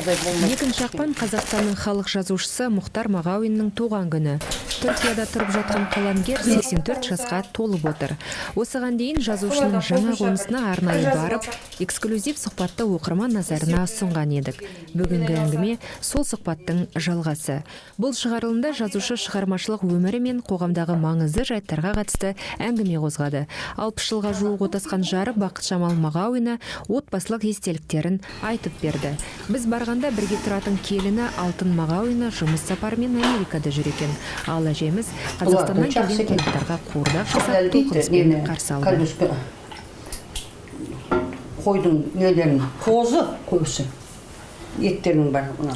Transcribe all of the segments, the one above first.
Ондай болмайды. 2 ақпан — Қазақстанның халық жазушысы Мұхтар Мағауиннің туған күні. Түркияда тұрып жатқан қаламгер 84 жасқа толып отыр. Осыған дейін жазушының жаңа қонысына арнайы барып, эксклюзив сұхбатты оқырман назарына ұсынған едік. Бүгінгі әңгіме — сол сұхбаттың жалғасы. Бұл шығарылымда жазушы шығармашылық өмірі мен қоғамдағы маңызды жайттарға қатысты әңгіме қозғады. 60 жылға жуық отасқан жары Бақытжамал Мағауина отбасылық естеліктерін айтып берді. Біз барғанда бірге тұратын келіні Алтын Мағауина жұмыс сапарымен Америкада жүр екен. Ал әжеміз Қазақстаннан Жақсы келген екен. қонақтарға қуырдақ жасап, толқыныспен қарсы алды. Колбаска. Қойдың нелерін, қозы көбісі, еттерінің бәрі мына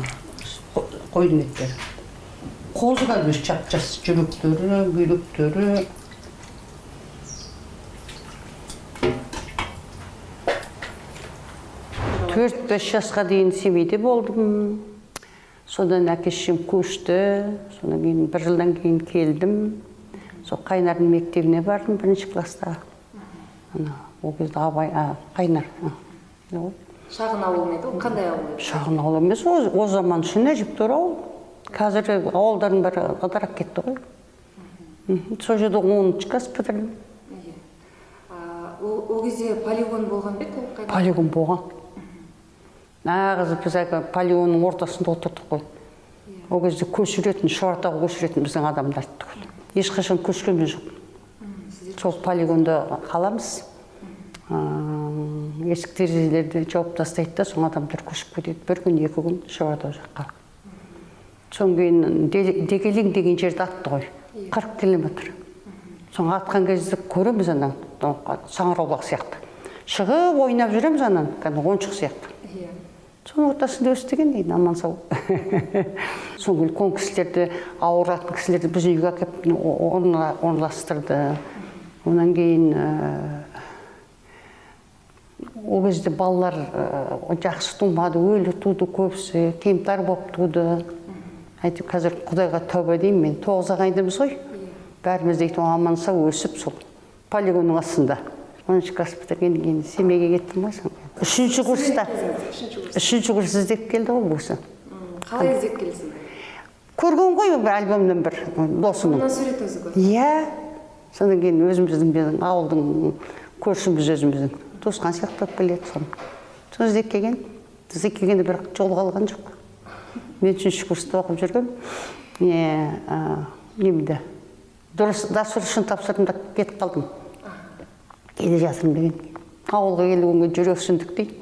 қойдың еттері, қозы колбас, жап жас жүректері, бүйректері. 4-5 жасқа дейін Семейде болдым. Содан әке шешем көшті. Содан кейін бір жылдан кейін келдім. Сол Қайнардың мектебіне бардым, бірінші класста. Ана ол кезде Абай, Қайнар, не ғой. Шағын ауыл ма еді ол, қандай ауыл еді? Шағын ауыл емес, о заман үшін әжептәуір ауыл. Қазір ауылдардың бәрі ыдырап кетті ғой. Сол жерде 10-класс бітірдім. Иә. Ол кезде полигон болған ба еді ол қайда? Полигон болған. Нағыз біз әлгі полигонның ортасында отырдық қой. Ол кезде көшіретін, Шұбартауға көшіретін біздің адамдарды түгел. Ешқашан көшкен жоқ. Сол полигонда қаламыз. Есік терезелерді жауып тастайды да, соң адамдар көшіп кетеді бір күн, 2 күн Шұбартау жаққа. Содан кейін Дегелең деген жерді атты ғой, 40 километр. Соң атқан кезде көреміз, ана саңырауқұлақ сияқты шығып ойнап жүреміз, анан кәдімгі ойыншық сияқты. Соның ортасында өстік енді, аман сау. Соң үлкен кісілерді, ауыратын кісілерді біздің үйге әкеліп орналастырды. Одан кейін ол кезде балалар жақсы тумады, өлі туды көбісі, кемтар болып туды. Әйтеуір қазір құдайға тәуба деймін, мен тоғыз ағайындымыз ғой, бәріміз дейтін, аман сау өсіп, сол полигонның астында 10-класс бітіргеннен кейін Семейге кеттім ғой. Соң үшінші курста, үшінші курс іздеп келді ғой бұл кісі. Қалай іздеп келді? Көрген ғой бір альбомнан, бір досының. Мына сурет өзі көрді. Иә, содан кейін өзіміздің, біздің ауылдың көршіміз, өзіміздің туысқан сияқты болып келеді. Соны іздеп келген. Іздеп келгенде бірақ жолыға алған жоқ. Мен үшінші курста оқып жүргенмін. Не немді дұрыс досрочно тапсырдым да, кетіп қалдым, келе жатырмын деген. Ауылға келгенге жүрексіндік дейді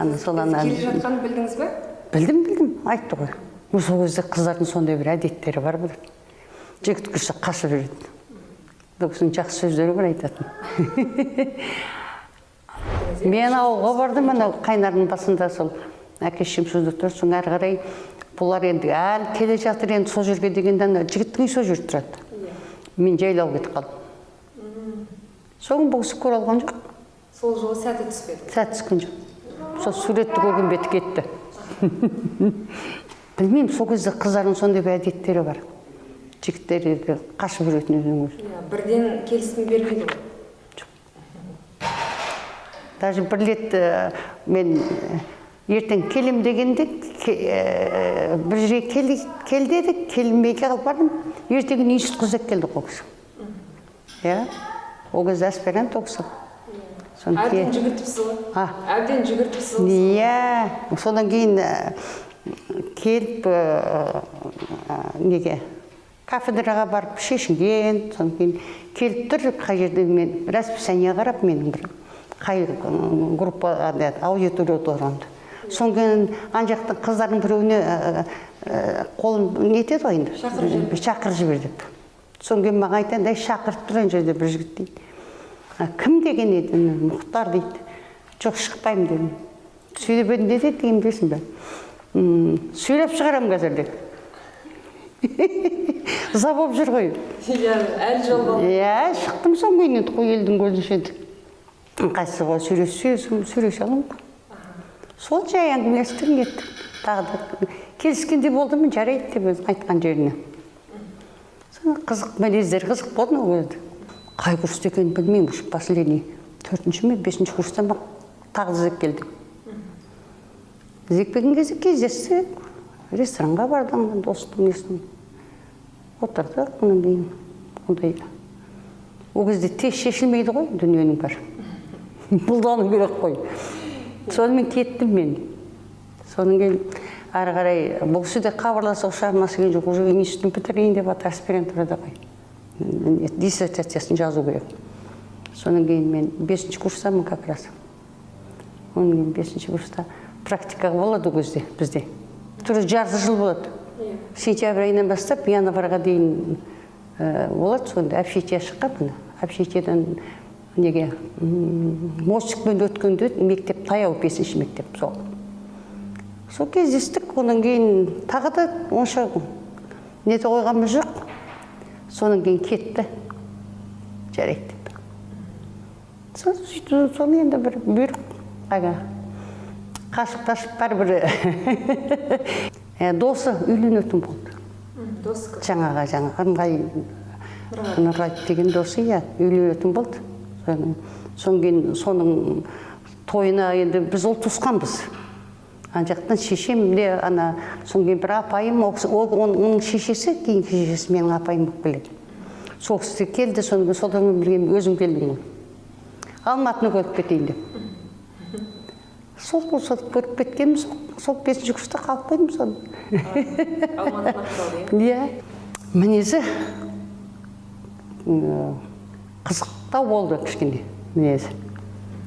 ана сол ана. Келе жатқанын білдіңіз бе? Білдім, білдім, айтты ғой. Сол кезде қыздардың сондай бір әдеттері бар біледі, жігіт көрсе қашып жүреді. Бұл кісінің жақсы сөздері бар айтатын. Мен ауылға бардым, ана Қайнардың басында сол әке шешем сөзде тұр. Соң әрі қарай бұлар енді әлі келе жатыр енді сол жерге дегенде, ана жігіттің үйі сол жерде тұрады. Мен жайлау кетіп қалдым. Соң бұл кісі көре алған жоқ. Сол жолы сәті түспеді. Сәт түскен жоқ. Сол суретті көрген беті кетті. Білмеймін, сол кезде қыздардың сондай бір әдеттері бар, жігіттер қашып жүретін өзінің өзі. Иә, бірден келісім бермейді ғой. Даже бір рет мен ертең келем дегенде, бір жерге кел, кел деді, келмей қалып бардым. Ертеңгі институтқа іздеп келді ғой ол кісі. Иә, ол кезде аспирант ол кісі. Соны Әбден жүгіртіпсіз ғой. А? Әбден жүгіртіпсіз ғой. Иә, содан кейін келіп, неге, кафедраға барып шешінген. Содан кейін келіп тұр қай жерде, мен расписание қарап, менің бір қай группа, андай аудитория отырғанымды. Содан кейін ана жақтың қыздардың біреуіне қолын нетеді ғой енді, шақырып жібер деп. Содан кейін маған айтады: «Әй, шақырып тұр ана жерде бір жігіт», — дейді. «А, кім?» — деген еді. «Мұхтар», — дейді. «Жоқ, шықпаймын», — дедім. Сөйлеп едім, не деді деген, білесің бе? «Сөйлеп шығарамын қазір», — деді. Ыза болып жүр ғой. Иә, әлі жол болды. Иә, шықтым. Соң кейін енді қой, елдің көзінше енді ыңғайсыз ғой, сөйлессе, сөйлесе аламын ғой. Сол жай әңгімелестік, кеттік. Тағы да келіскендей болдым, жарайды деп өзі айтқан жеріне. Соны қызық мінездері қызық болды ол кезде. Қай курста екенін білмеймін уж, последний төртінші ме, бесінші курста ма, тағы іздеп келді. Іздеп келген кезде кездестік, ресторанға бардым, достың несін, отырдық. Одан кейін ондай ол кезде тез шешілмейді ғой дүниенің бәрі, бұлдану керек қой. Сонымен кеттім мен. Содан кейін ары қарай бұл кісі де хабарласуға шамасы келген жоқ, уже институтын бітірейін деп жатыр, аспирантурада ғой, диссертациясын жазу керек. Содан кейін мен бесінші курстамын как раз. Одан кейін бесінші курста практика болады ол кезде бізде, тура жарты жыл болады, сентябрь айынан бастап январьға дейін болады. Сонда общежитие шыққан, міне, общежитиеден неге мостикпен өткенде мектеп таяу, бесінші мектеп. Сол кездестік. Одан кейін тағы да онша нете қойғанымыз жоқ. Содан кейін кетті, жарайды деп. Сол сөйтіп, соны енді бір бұйрық ага қашып қашып бәрібір досы үйленетін болды. Досы кім? Жаңағы Ырымғали Нұрғалиев деген досы, иә, үйленетін болды. Содан кейін соның тойына енді біз ол туысқанбыз ана жақтан, шешем де ана. Содан кейін бір апайым, ол кісі, ол оның шешесі, кейінгі шешесі менің апайым болып келеді. Сол кісі келді. Содан кейін содан бірге өзім келдім ғой, Алматыны көріп кетейін деп. Сол көріп кеткенім сол, бесінші курста қалып қойдым соны. Алматыны ақталды, иә? Иә, мінезі қызықтау болды кішкене мінезі.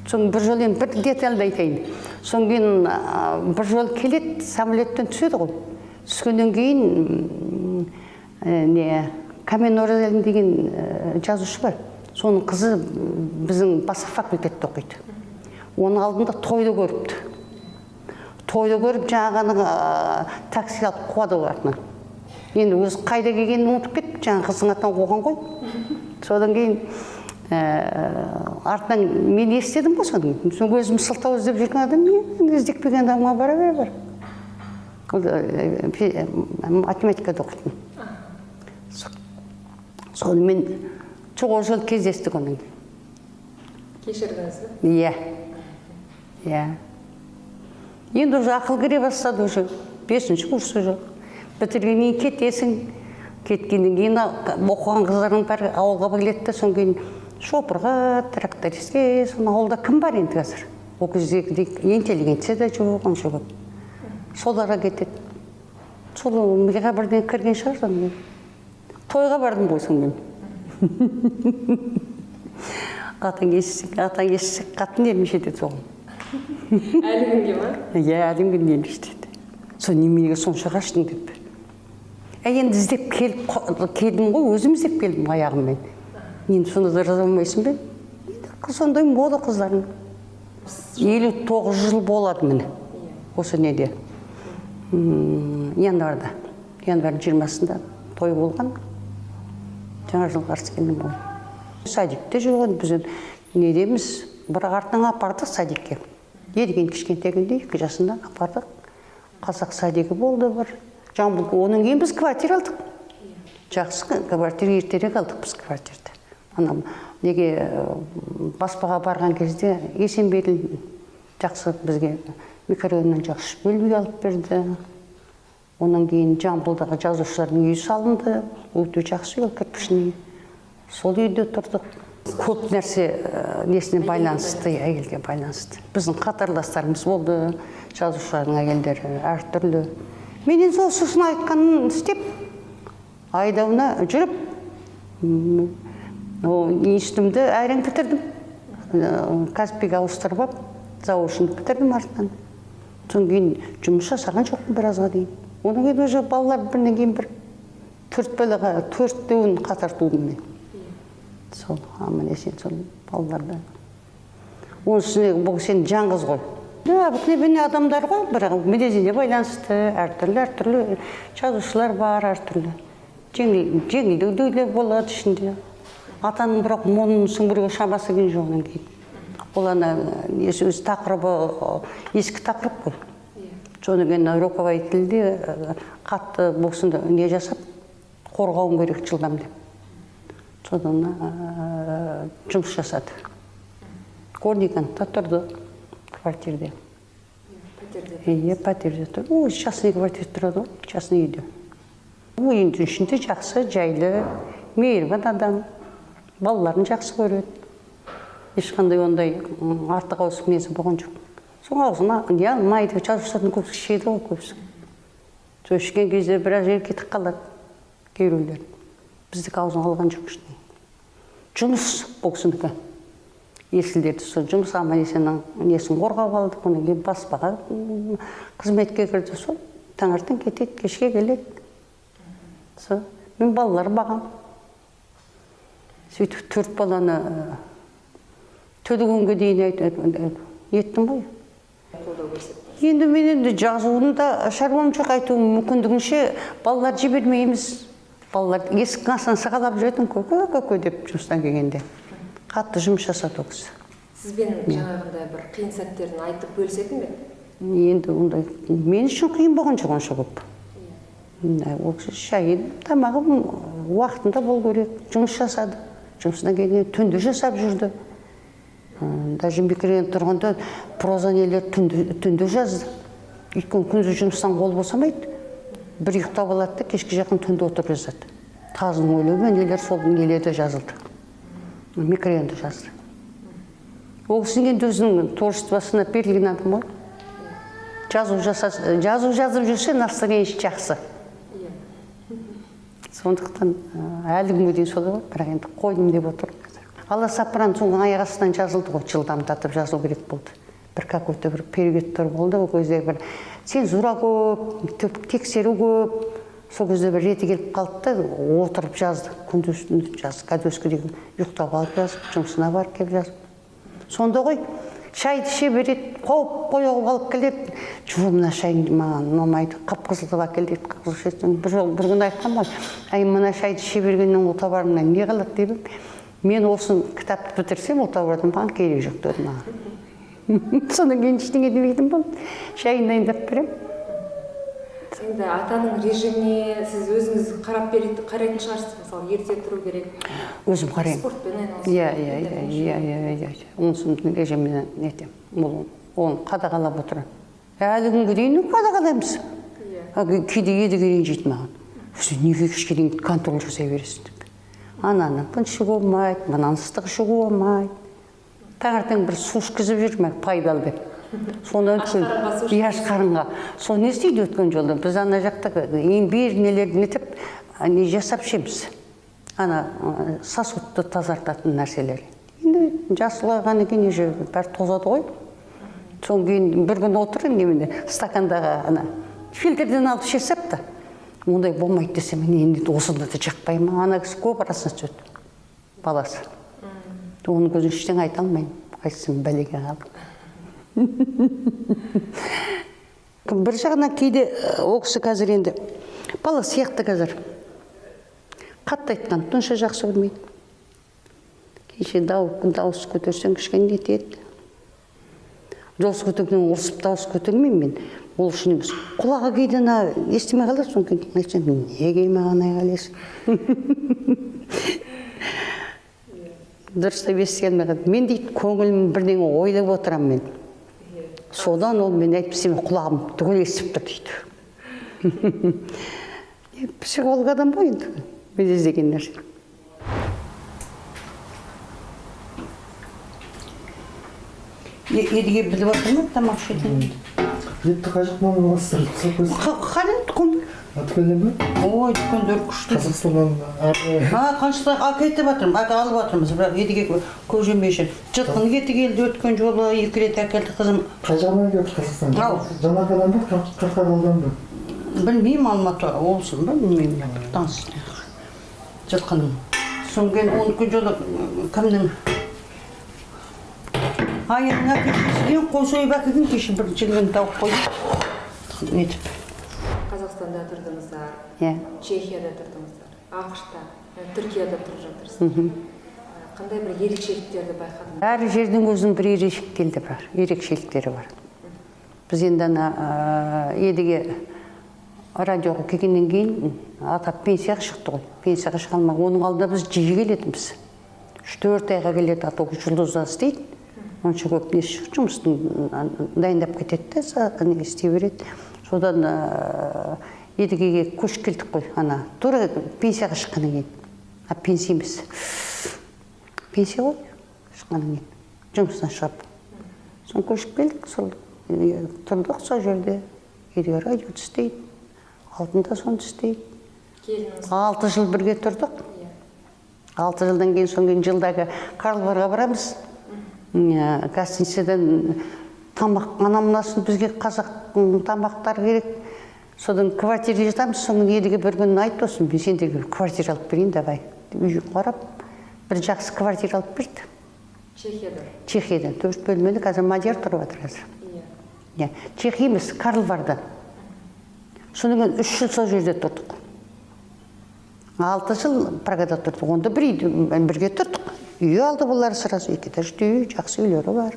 Соны бір жолы, енді бір детальді айтайын. Содан кейін бір жолы келеді, самолеттен түседі ғой. Түскеннен кейін не, Кәмен Оразалин деген жазушы бар, соның қызы біздің басқа факультетте оқиды. Оның алдында тойды көріпті. Тойды көріп, жаңағының такси алып қуады ғой артынан. Енді өзі қайда келгенін ұмытып кетті, жаңағы қыздың артынан қуған ғой. Содан кейін артынан мен естідім ғой. Содан кейін соны өзім сылтау іздеп жүрген адам, мен іздеп келген адамға бара бер бар. Ол математикада оқитын. Сонымен жоқ, ол жолы кездестік онан кейін. Кешірдіңіз бе? Иә, енді уже ақыл кіре бастады, уже бесінші курс уже бітіргеннен кейін кетесің. Кеткеннен кейін оқыған қыздардың бәрі ауылға келеді да, содан кейін шопырға, трактористке. Соны ауылда кім бар енді қазір? Ол кездегідей интеллигенция да жоқ онша көп, соларға кетеді. Сол миға бірдеңе кірген шығар. Содан кейін тойға бардым ғой. Содан кейін атаң естісек, қатын еміш етеді соған. Әлі күнге ма? Иә, әлі күнге еміш етеді. Сол неменеге сонша қаштың деп. Ә, енді іздеп келіп келдім ғой, өзім іздеп келдім аяғыммен. Енді сонда да жаза алмайсың ба енді? Сондай мода қыздардың. 59 жыл болады, міне, осы неде, январьда, январьдың 20-сында той болған, жаңа жыл қарсы келдім ғой. Садикте жоқ енді, біз енді недеміз, бірақ артынан апардық садикке. Ерген кішкентай күнде, 2 жасында апардық. Қазақ садигі болды бір Жамбыл. Одан кейін біз квартира алдық, жақсы квартира, ертерек алдық біз квартирді. Ана неге баспаға барған кезде Есенберлин жақсы бізге микрорайоннан жақсы бөлме алып берді. Одан кейін Жамбылдағы жазушылардың үйі салынды, өте жақсы үй, кірпішный үй. Сол үйде тұрдық. Көп нәрсе несіне байланысты, әйелге байланысты. Біздің қатарластарымыз болды, жазушылардың әйелдері әртүрлі. Мен енді сол сосын айтқанын істеп, айдауына жүріп, ол институтымды әрең бітірдім. Казпиге ауыстырып алып, заочный бітірдім артынан. Содан кейін жұмыс жасаған жоқпын біразға дейін. Одан кейін уже балалар бірінен кейін бір, төрт балаға, төртеуін қатар тудым мен. Сол аман есен сол балаларды. Оның үстіне бұл сен жаңғыз ғой. Да, обыкновенный адамдар ғой, бірақ мінезіне байланысты әртүрлі, әртүрлі жазушылар бар, әртүрлі. Жеңіл, жеңілдеу де болады ішінде. Атаның бірақ мұңын сіңбіруге шамасы келген жоқ одан кейін. Ол ана несі, өзі тақырыбы ескі тақырып қой. Содан кейін руководитель де қатты бұл кісіні не жасап, қорғауым керек жылдам деп. Содан жұмыс жасады. Горный тұрды квартирде. Пәтерде? Иә, пәтерде тұр. Ой, частный квартира тұрады ғой, частный үйде. Үйдің ішінде жақсы, жайлы, мейірбан адам. Балаларын жақсы көреді. Ешқандай ондай артық ауысық несі болған жоқ. Соң аузына не алмайды, жазушылардың көбісі ішеді ғой көбісі. Сол ішкен кезде біраз жер кетіп қалады кейбіреулер. Біздікі аузына алған жоқ ештеңе. Жұмыс бұл кісінікі. Есілдерді сол жұмыс аман есеннің несін қорғап алдық, одан кейін баспаға қызметке кірді. Сол таңертең кетеді, кешке келеді. Сол мен балалар бағам. Сөйтіп 4 баланы төлегенге дейін еттім ғой. Қолдау көрсетті. Енді мен енді жазуында шаруам жоқ, айтуым мүмкіндігінше балалар жібермейміз. Балалар есіктің астынан сығалап жүретін, көке, көке деп жұмыстан келгенде. Қатты жұмыс жасады ол кісі. Сізбен жаңағындай бір қиын сәттерін айтып бөлісетін бе? Енді ондай мен үшін қиын болған жоқ онша көп. Ол кісі шайы, тамағы уақытында болу керек, жұмыс жасады. Жұмысынан келгенде түнде жасап жүрді. Даже микрорайон тұрғанда проза нелер түнде жазды. Өйткені күндіз жұмыстан қол босамайды. Бір ұйықтап алады да кешке жақын түнде отырып жазады. Тазының өлімі нелер сол нелерде жазылды. Микрорайонда жазды. Ол кісінің енді өзінің творчествосына берілген адам ғой. Жазу жазып жүрсе настроениесі жақсы. Сондықтан әлі күнге дейін солай ғой, бірақ енді қойдым деп отырмын қазір. Аласапыран соң аяқ астынан жазылды ғой, жылдамдатып жазу керек болды. Бір какой-то бір периодтар болды, ол кезде бір цензура көп, тексеру көп. Сол кезде бір реті келіп қалды да отырып жазды, күндіз түні жазды, кәдескі деген ұйықтап алып жазып, жұмысына барып келіп жазып. Сонда ғой шайды іше береді, қауып қояуға алып келеді. Жо, мына шай маған ұнамайды, қып-қызыл қылып әкел дейді, қып-қызыл ішесің. Бір жол, бір күні айтқан ғой, әй, мына шайды іше бергеннен ол товарымнан не қалады деп едім. Мен осы кітапты бітірсем, ол товардан маған керегі жоқ деді маған. Содан кейін ештеңе демейтін болдым. Шайын дайындап беремін. Енді атаның режиміне сіз өзіңіз қарап қарайтын шығарсыз, мысалы, ерте тұру керек. Өзім қараймын. Спортпен айналысу. Иә, иә, иә, иә, иә, иә. Онысын режиміне нетемін. Оны қадағалап отырамын. Әлі күнге дейін қадағалаймыз. Кейде едіге ренжиді маған. Сен неге кешке дейін контроль жасай бересің деп. Ананы бұны ішуге болмайды, мынаны ыстық ішуге болмайды. Таңертең бір су ішкізіп жүр ме, пайдалы деп. Сонда Аш қарынға су ішкізіп. Аш қарынға. Сол не істейді өткен жолда? Біз ана жақта имбирь нелерді нетіп, не жасап ішеміз. Ана сосудты тазартатын нәрселер. Енді жас ұлғайғаннан кейін уже бәрі тозады ғой. Содан кейін бір күн отыр немене стакандағы ана фильтрден алып іше салыпты. Ондай болмайды десем, мен енді осында да жақпаймын. Ана кісі көп арасына түседі, баласы. Оның көзін ештеңе айта алмаймын. Айтсам бәлеге қалдым. Бір жағынан кейде ол кісі қазір енді бала сияқты қазір. Қатты айтқан тұнша жақсы көрмейді. Кеше дауыс көтерсең кішкене нетеді. Дауыс көтерген ұрысып дауыс көтермеймін мен. Ол үшін емес. Құлағы кейде ана естімей қалады, содан кейін айтсам, неге маған айғайлайсың? Дұрыстап ести алмай қалды. Мен дейді көңілім бірдеңе ойлап отырамын мен. Содан ол мен әйтпесе мен құлағым түгел естіп тұр дейді. Психолог адам ғой енді, мен іздеген нәрсе. Едіге біліп отыр ма тамақ ішетінін? Етті қай жақтан аласыздар? Қайдан дүкен? Дүкеннен бе? Ой, дүкендер күшті. Қазақстаннан ары. Қаншалай әкетіп жатырмын, алып жатырмыз, бірақ едіге көп жемей жүр. Жылқының еті келді өткен жолы, 2 рет әкелді қызым. Қай жағынан келді Қазақстан? Ау. Жаңаарқадан ба, Қарқаралыдан ба? Білмеймін, Алматы облысын ба, білмеймін, таныс. Жылқының. Содан кейін 12 жолы кімнің? Айының әкесі қой сойып әкелген, кеше бір жілігін тауып қойдым. Нетіп. Қазақстанда тұрдыңыздар, Иә. Чехияда тұрдыңыздар, АҚШ-та, Түркияда тұрып жатырсыздар. Қандай бір ерекшеліктерді байқадыңыз? Әр жердің өзінің бір ерекшеліктері бар, ерекшеліктері бар. Біз енді ана Едіге радиоға келгеннен кейін ата пенсияға шықты ғой. Пенсияға шыға алмай, оның алдында біз жиі келетінбіз. 3-4 айға келеді, ата ол Жұлдызда істейді. Онша көп несі жоқ, жұмысын дайындап кетеді де, не істей береді. Содан Едігеге көшіп келдік қой, ана тура пенсияға шыққаннан кейін. А пенсия емес, пенсия ғой, шыққаннан кейін жұмыстан шығып. Соны көшіп келдік, сол тұрдық сол жерде. Едіге радио істейді, Алтын да соны істейді. Келініңіз. 6 жыл бірге тұрдық. 6 жылдан кейін, содан кейін жылдағы Карловарға барамыз. Гостиницадан тамақ, ана мынасын, бізге қазақ тамақтары керек. Содан квартирада жатамыз. Содан Едіге бір күні айтты: «Осы мен сендерге квартира алып берейін, давай», – деп. Үй қарап, бір жақсы квартира алып берді. Чехияда. Чехиядан, 4 бөлмелі. Қазір Мадияр тұрып жатыр қазір. Иә, Чехия емес, Карлварда. Содан кейін 3 жыл сол жерде тұрдық. 6 жыл Прагада тұрдық. Онда бір үйде бірге тұрдық. Үй алды бұлар сразу, 2 этажды үй, жақсы үйлері бар.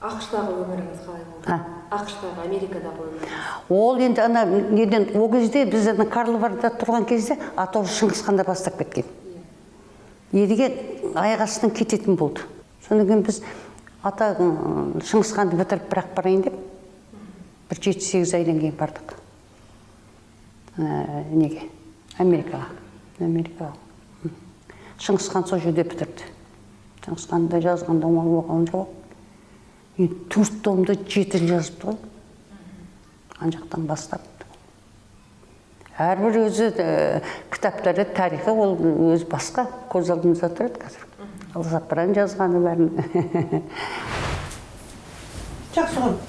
АҚШ-тағы өміріңіз қалай болды? А. АҚШ-тағы, Америкадағы өміріңіз. Ол енді ана неден, ол кезде біз ана Карлварда тұрған кезде ата Шыңғысханда бастап кеткен. Едіге аяқ астынан кететін болды. Содан кейін біз ата Шыңғысханды бітіріп, бірақ барайын деп, бір 7-8 айдан кейін бардық. Неге? Америкаға. Америкаға. Шыңғысхан сол жерде бітірді. Шыңғысханды жазғанда оңай болған жоқ. Енді 4 томды 7 жыл жазыпты ғой. Ан жақтан бастап. Әрбір өзі кітаптары, тарихы ол өзі басқа, көз алдымызда тұрады қазір. Алсапыран жазғаны бәрін. Жақсы ғой.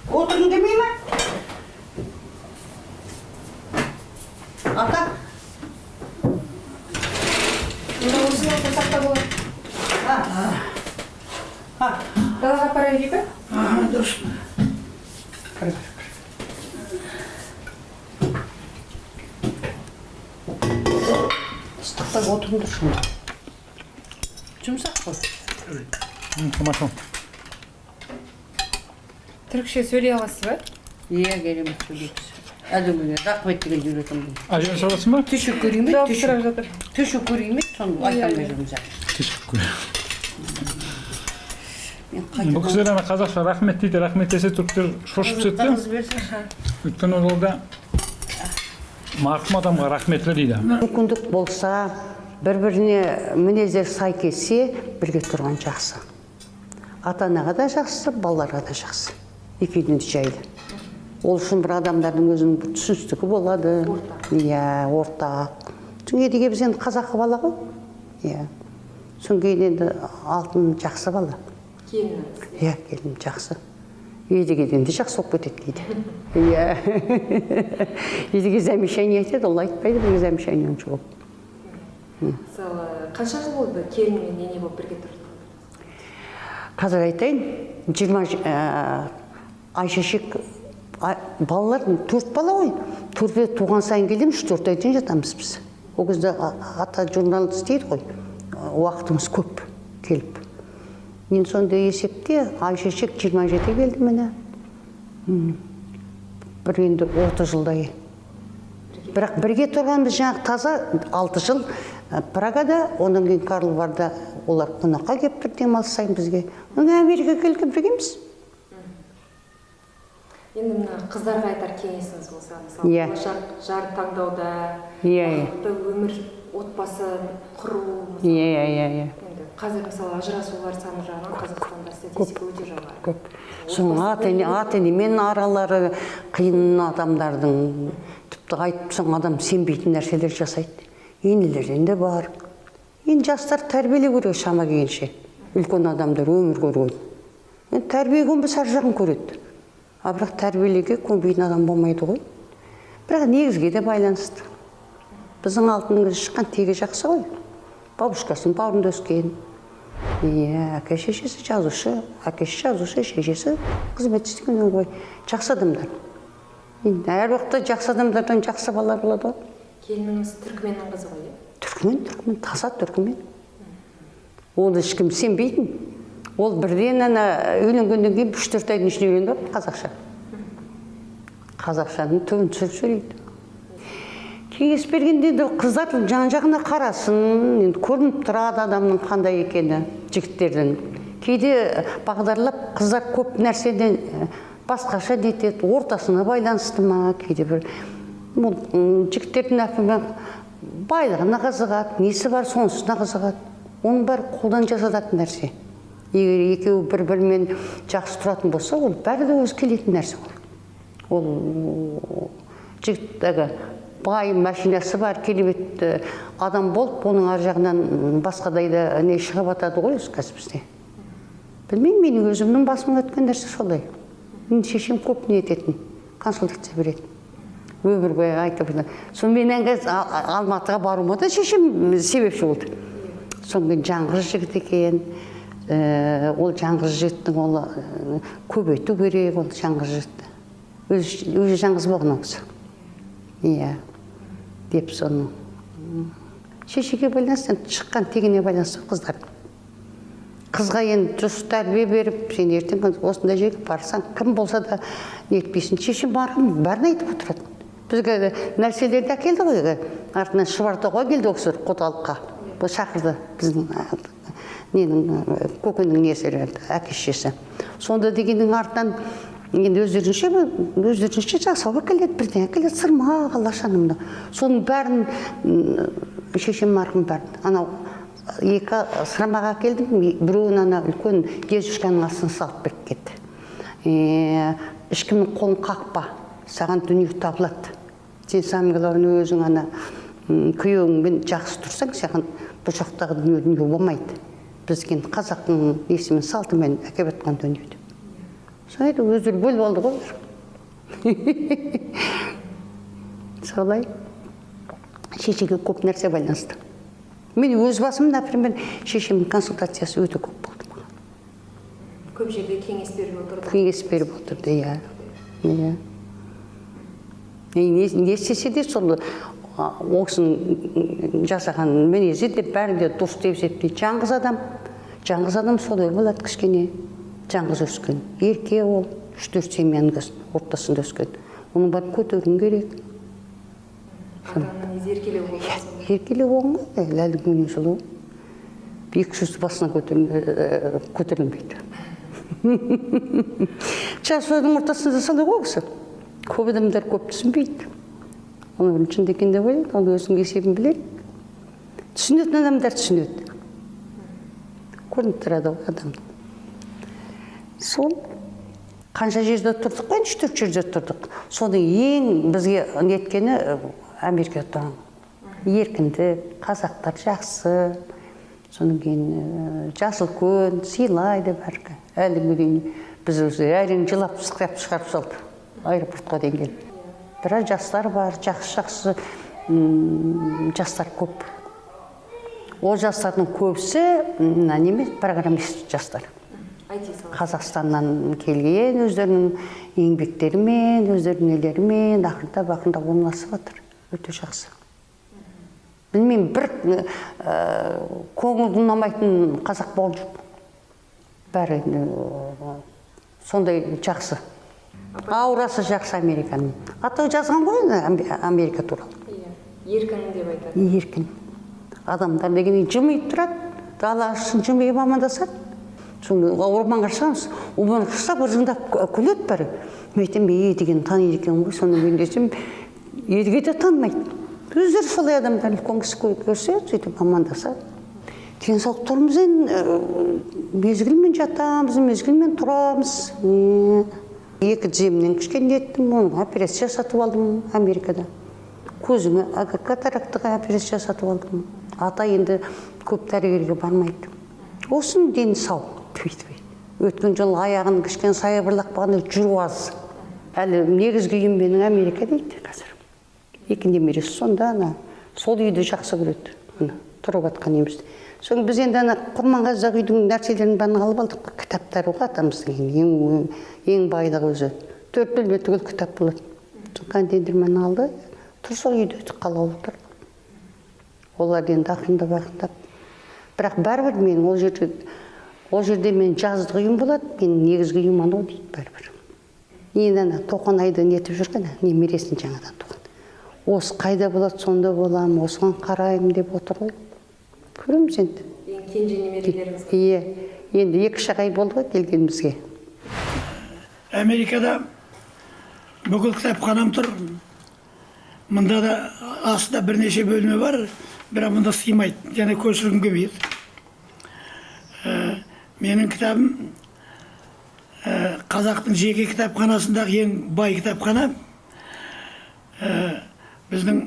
Отырғың келмей ме? Ата? Онда осыны отырсақ та болады. Далаға апара берейік пе? Дұрыс. Кір, кір, кір. Ыстықта отырыңдар шында. Жұмсақ қой. Тамаша. Түрікше сөйлей аласыз ба? Иә, керемет сөйлейміз. Әдемі, рахмет деген үйретемін. Ажан саласың ба? Teşekkür ederim. Жауап сұрап жатыр. Teşekkür ederim. Соны айта алмай жүрміз әлі. Teşekkür. Мен Бұл кісілер ана қазақша рахмет дейді, рахмет десе, түріктер шошып түседі де. Қырғыз берсін. Өйткені оларда марқұм адамға рахметлі дейді. Мүмкіндік болса, бір-біріне мінездері сай келсе, бірге тұрған жақсы. Ата-анаға да жақсы, балаларға да жақсы. Екеуіне де жайлы. Ол үшін бір адамдардың өзінің бір түсіністігі болады. Иә, ортақ. Содан Едіге біз енді қазақы бала ғой. Иә. Содан кейін енді Алтын жақсы бала. Келініңіз. Иә, келінім жақсы. Едігеден де жақсы болып кетеді кейде. Иә. Едіге замечание айтады, ол айтпайды бізге замечание онша көп. Мысалы, қанша жыл болды келінмен ене болып бірге тұрып? Қазір айтайын, 20 Айшешек балалар, 4 бала ғой. 4 рет туған сайын келеміз, 3-4 айдан жатамыз біз. Ол кезде ата журнал істейді ғой. Уақытымыз көп келіп. Мен сондай есепте Айшешек 27 келді міне. Бір енді 30 жылдай. Бірақ бірге тұрғанбыз жаңағы таза 6 жыл Прагада, одан кейін Карлварда олар қонаққа келіп тұр демалыс сайын бізге. Одан кейін Америкаға келген біргеміз. Енді мына қыздарға айтар кеңесіңіз болса, мысалы, болашақ жар таңдауда, Иә, иә. бақытты өмір, отбасы құру, мысалы. Иә, иә, иә. Енді қазір, мысалы, ажырасулар саны жағынан Қазақстанда статистика өте жоғары. Көп. Соның ата енемен аралары қиын адамдардың, тіпті айтып тұрсаң, адам сенбейтін нәрселер жасайды. Енелерден де бар. Енді жастар тәрбиелеу керек шама келгенше. Үлкен адамдар өмір көрген. Енді тәрбие көнбесе, ар жағын көреді. А бірақ тәрбиелеуге көнбейтін адам болмайды ғой. Бірақ негізге де байланысты. Біздің Алтынның өзі шыққан тегі жақсы ғой. Бабушкасының бауырында өскен. Иә, әке шешесі жазушы, әкесі жазушы, шешесі қызмет істеген ғой. Жақсы адамдар. Енді әр уақытта жақсы адамдардан жақсы балалар болады ғой. Келініңіз түркіменнің қызы ғой, иә? Түркімен, түркімен, таза түркімен. Оны ешкім сенбейтін. Ол бірден ана үйленгеннен кейін 3-4 айдың ішінде үйреніп алыпты қазақша. Қазақшаның түбін түсіріп сөйлейді. Кеңес бергенде енді қыздар жан жағына қарасын, енді көрініп тұрады адамның қандай екені жігіттердің. Кейде бағдарлап қыздар көп нәрседен басқаша нетеді, ортасына байланысты ма, кейде бір жігіттердің например байлығына қызығады, несі бар сонысына қызығады. Оның бәрі қолдан жасалатын нәрсе. Егер екеуі бір-бірімен жақсы тұратын болса, ол бәрі де өзі келетін нәрсе ол. Ол жігіт әлгі бай, машинасы бар, керемет адам болып, оның ар жағынан басқадай да не шығып жатады ғой өзі қазір бізде. Білмеймін, менің өзімнің басымнан өткен нәрсе солай. Менің шешем көп не ететін, консультация беретін. Өмір бойы айтып отырады. Сонымен қазір Алматыға баруыма да шешем себепші болды. Сонымен жаңғыз жігіт екен, ол жаңғыз жігіттің ол көбейту керек, ол жаңғыз жігітті. Өзі жаңғыз болған ол кісі. Иә, деп соны. Шешеге байланысты, енді шыққан тегіне байланысты қыздар. Қызға енді дұрыс тәрбие беріп, сен ертең осындай жерге барсаң, кім болса да нетпейсің. Шешем марқұм бәрін айтып отырады. Бізге нәрселерді әкелді ғой, артынан Шұбартауға келді ол кісілер құдалыққа. Бұл шақырды біздің ненің, көкенің несі, әке шешесі. Сонда дегеннің артынан енді өздерінше жасауға келеді, бірдеңе әкеледі, сырма алашаны мына. Соның бәрін, шешем марқұм бәрін. Анау екі сырмаға әкелдім, біреуін ана үлкен дедушканың астына салып беріп кетті. Ешкімнің қолын қақпа, саған дүние табылады. Сен самое главное өзің ана күйеуіңмен жақсы тұрсаң, саған бұл жақтағы дүние дүние болмайды. Біз енді қазақтың несімен, салтымен әкеліп жатқан дүние деп. Солай өздері бөліп алды ғой. Солай. Шешеге көп нәрсе байланысты. Мен өз басым, например, шешемнің консультациясы өте көп болды маған. Көп жерде кеңес беріп отырды. Кеңес беріп отырды, иә. Иә. Не істесе де сол, ол кісінің жасаған мінезі де бәрін де дұрыс деп есептейді. Жаңғыз адам, жаңғыз адам солай болады кішкене. Жаңғыз өскен. Ерке ол, үш-төрт семьяның ортасында өскен. Оның бәрін көтеруің керек. Ата-ананың мінезі еркелеу болған сонда. Еркелеу болған ғой, әлі күнге сұлу. Екі жүз басына көтерілмейді. Жас ойдың ортасында солай ғой кісі. Көп адамдар көп түсінбейді. Оны шын екен деп ойлайды, ол өзінің есебін біледі. Түсінетін адамдар түсінеді. Көрініп тұрады ғой адам. Сол қанша жерде тұрдық қой, үш-төрт жерде тұрдық. Соның ең бізге неткені Америкада тұрған. Еркіндік, қазақтар жақсы. Содан кейін жасыл көн сыйлайды бәрі. Әлі күнге дейін біз өзі әрең жылап сықырап шығарып салды аэропортқа дейін келіп. Біраз жастар бар, жақсы-жақсы, жастар көп. Ол жастардың көбісі мына неме, программист жастар. IT саласы. Қазақстаннан келген өздерінің еңбектерімен, өздерінің нелерімен ақырындап ақырындап орналасып жатыр. Өте жақсы. Білмеймін, бір көңіл ұнамайтын қазақ болған жоқ. Бәрі сондай жақсы. Аурасы жақсы Американың. Аты жазған ғой енді Америка туралы. Иә, еркін деп айтады. Еркін. Адамдар деген жымиып тұрады, далаға шықсын жымиып амандасады. Соны орманға шығамыз, орманға шықсақ ыржыңдап күледі бәрі. Мен айтамын, ей деген таниды екен ғой, соны мен десем, Едіге де танымайды. Өздері солай адамдар үлкен кісі көрсе, сөйтіп амандасады. Денсаулықтарымызбен мезгілмен жатамыз, мезгілмен тұрамыз. Екі тіземнен кішкене еттім, оны операция жасатып алдым Америкада. Көзіме катарактыға операция жасатып алдым. Ата енді көп дәрігерге бармайды. Осының дені сау. Түй-түй. Өткен жолы аяғын кішкене саябырлап қалғанда жүру аз. Әлі негізгі үйім менің Америка дейді қазір. Екі немересі сонда ана сол үйді жақсы көреді. Ана тұрып жатқан үйімізді. Соны біз енді ана Құрманғазыдағы үйдің нәрселерін бәрін алып алдық қой. Кітаптар ғой атамыздың ең байлығы өзі. 4 бөлме түгел кітап болады. Сол контейнермен алды. Тұрса үйде қалаулы тұр. Олар енді ақырындап ақырындап. Бірақ бәрібір мен ол жерде мен жаздық үйім болады, менің негізгі үйім анау дейді бәрібір. Енді ана Тоқанайды нетіп жүрген, немересін жаңадан туған. Осы қайда болады, сонда боламын, осыған қараймын деп отыр ғой. Көреміз енді. Ең кенже немерелеріңіз. Иә, енді 2-3 ай болды ғой келгенімізге. Америкада бүкіл кітапханам тұр. Мында да астында бірнеше бөлме бар, бірақ мұнда сыймайды және көшіргім келмейді. Менің кітабым қазақтың жеке кітапханасындағы ең бай кітапхана. Біздің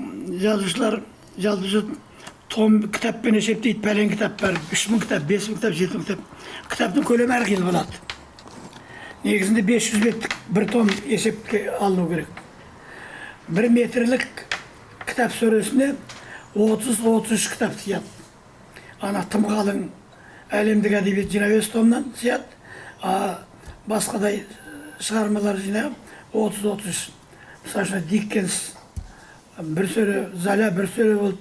жазушылар жалпы жұрт том кітаппен есептейді, пәлен кітап бар, 3000 кітап, 5000 кітап, 7000 кітап. Кітаптың көлемі әрқилы болады. Негізінде 500 беттік бір том есепке алыну керек. 1 метрлік кітап сөресіне 30-33 кітап сияды. Ана тым қалың әлемдік әдебиет 25 томнан сияды, а басқадай шығармалар жинап 30-33. Мысалы үшін Диккенс бір сөре, Золя бір сөре болды,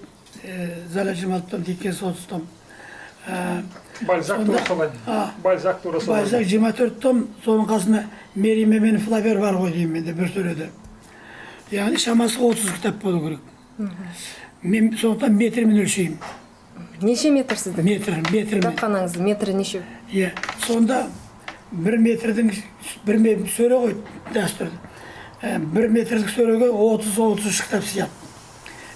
Золя 26 том, Диккенс 30 том. Бальзак тура солай. Бальзак тура солай. Бальзак 24 том, соның қасында Мериме мен Флобер бар ғой деймін менде бір сөреде. Яғни шамасы 30 кітап болу керек. Мен сондықтан метрмен өлшеймін. Неше метр сіздің? Метр, метрмен. Кітапханаңыз метрі неше? Иә, сонда 1 метрдің бір сөре ғой дәстүр. 1 метрлік сөреге 30-33 кітап сияды.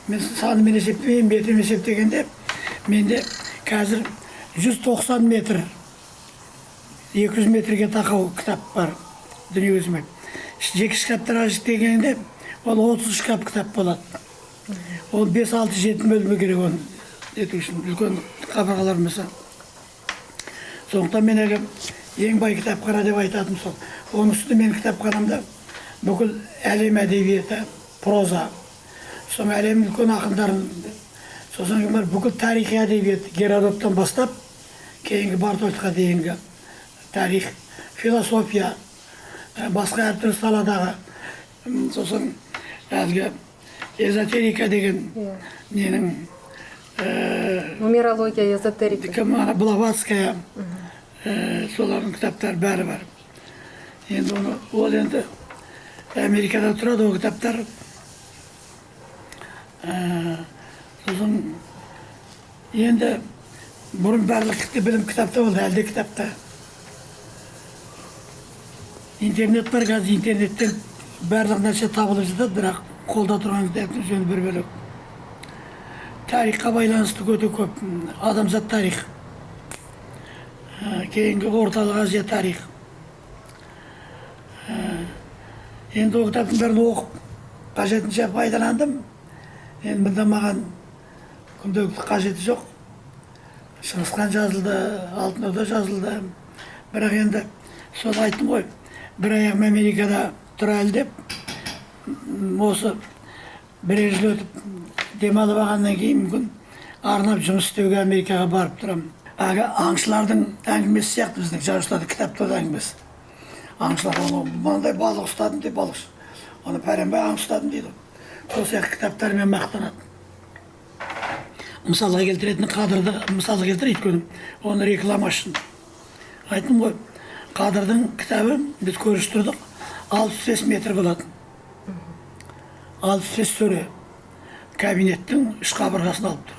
Мен санымен есептемеймін, метрмен есептегенде менде қазір 190 метр, 200 метрге тақау кітап бар дүниеге сыймайды. Жеке шкафтарға жіктегенде ол 30 шкаф кітап болады. Ол 5, 6, 7 бөлме керек оны ету үшін, үлкен қабырғалар болмаса. Сондықтан мен әлгі ең бай кітапхана деп айтатыным сол. Оның үстіне менің кітапханамда бүкіл әлем әдебиеті, проза, сосын әлемнің үлкен ақындарын, сосын кейін барып бүкіл тарихи әдебиет, Геродоттан бастап кейінгі Бартольдқа дейінгі тарих, философия, басқа әртүрлі саладағы, сосын әлгі эзотерика деген ненің, Нумерология, эзотерика. Кім ана Блаватская, солардың кітаптары бәрі бар. Енді оны, ол енді Америкада тұрады ол кітаптар. Сосын енді бұрын барлық білім кітапта болды, әлде кітапта. Интернет бар, қазір интернеттен барлық нәрсе табылып жатады, бірақ қолда тұрған кітаптың жөні бір бөлек. Тарихқа байланысты өте көп, адамзат тарих. Кейінгі Орталық Азия тарих. Енді ол кітаптың бәрін оқып, қажетінше пайдаландым. Енді мында маған күнделікті қажеті жоқ. Шыңғысхан жазылды, Алтын Орда жазылды. Бірақ енді сол айттым ғой, бір аяғым Америкада тұр әлі деп, осы бірер жыл өтіп демалып алғаннан кейін мүмкін арнап жұмыс істеуге Америкаға барып тұрамын. Әлгі аңшылардың әңгімесі сияқты біздің жазушылардың кітаптағы әңгімесі. Аңшылар оны мынандай балық ұстадым деп балықшы, оны пәленбай аң ұстадым дейді. Сол сияқты кітаптармен мақтанады. Мысалға келтіретін Қадырды мысалға келтір, өйткені оны реклама үшін. Айттым ғой, Қадырдың кітабы біз көрісіп тұрдық, 65 метр болатын. 65 сөре кабинеттің үш қабырғасын алып тұр.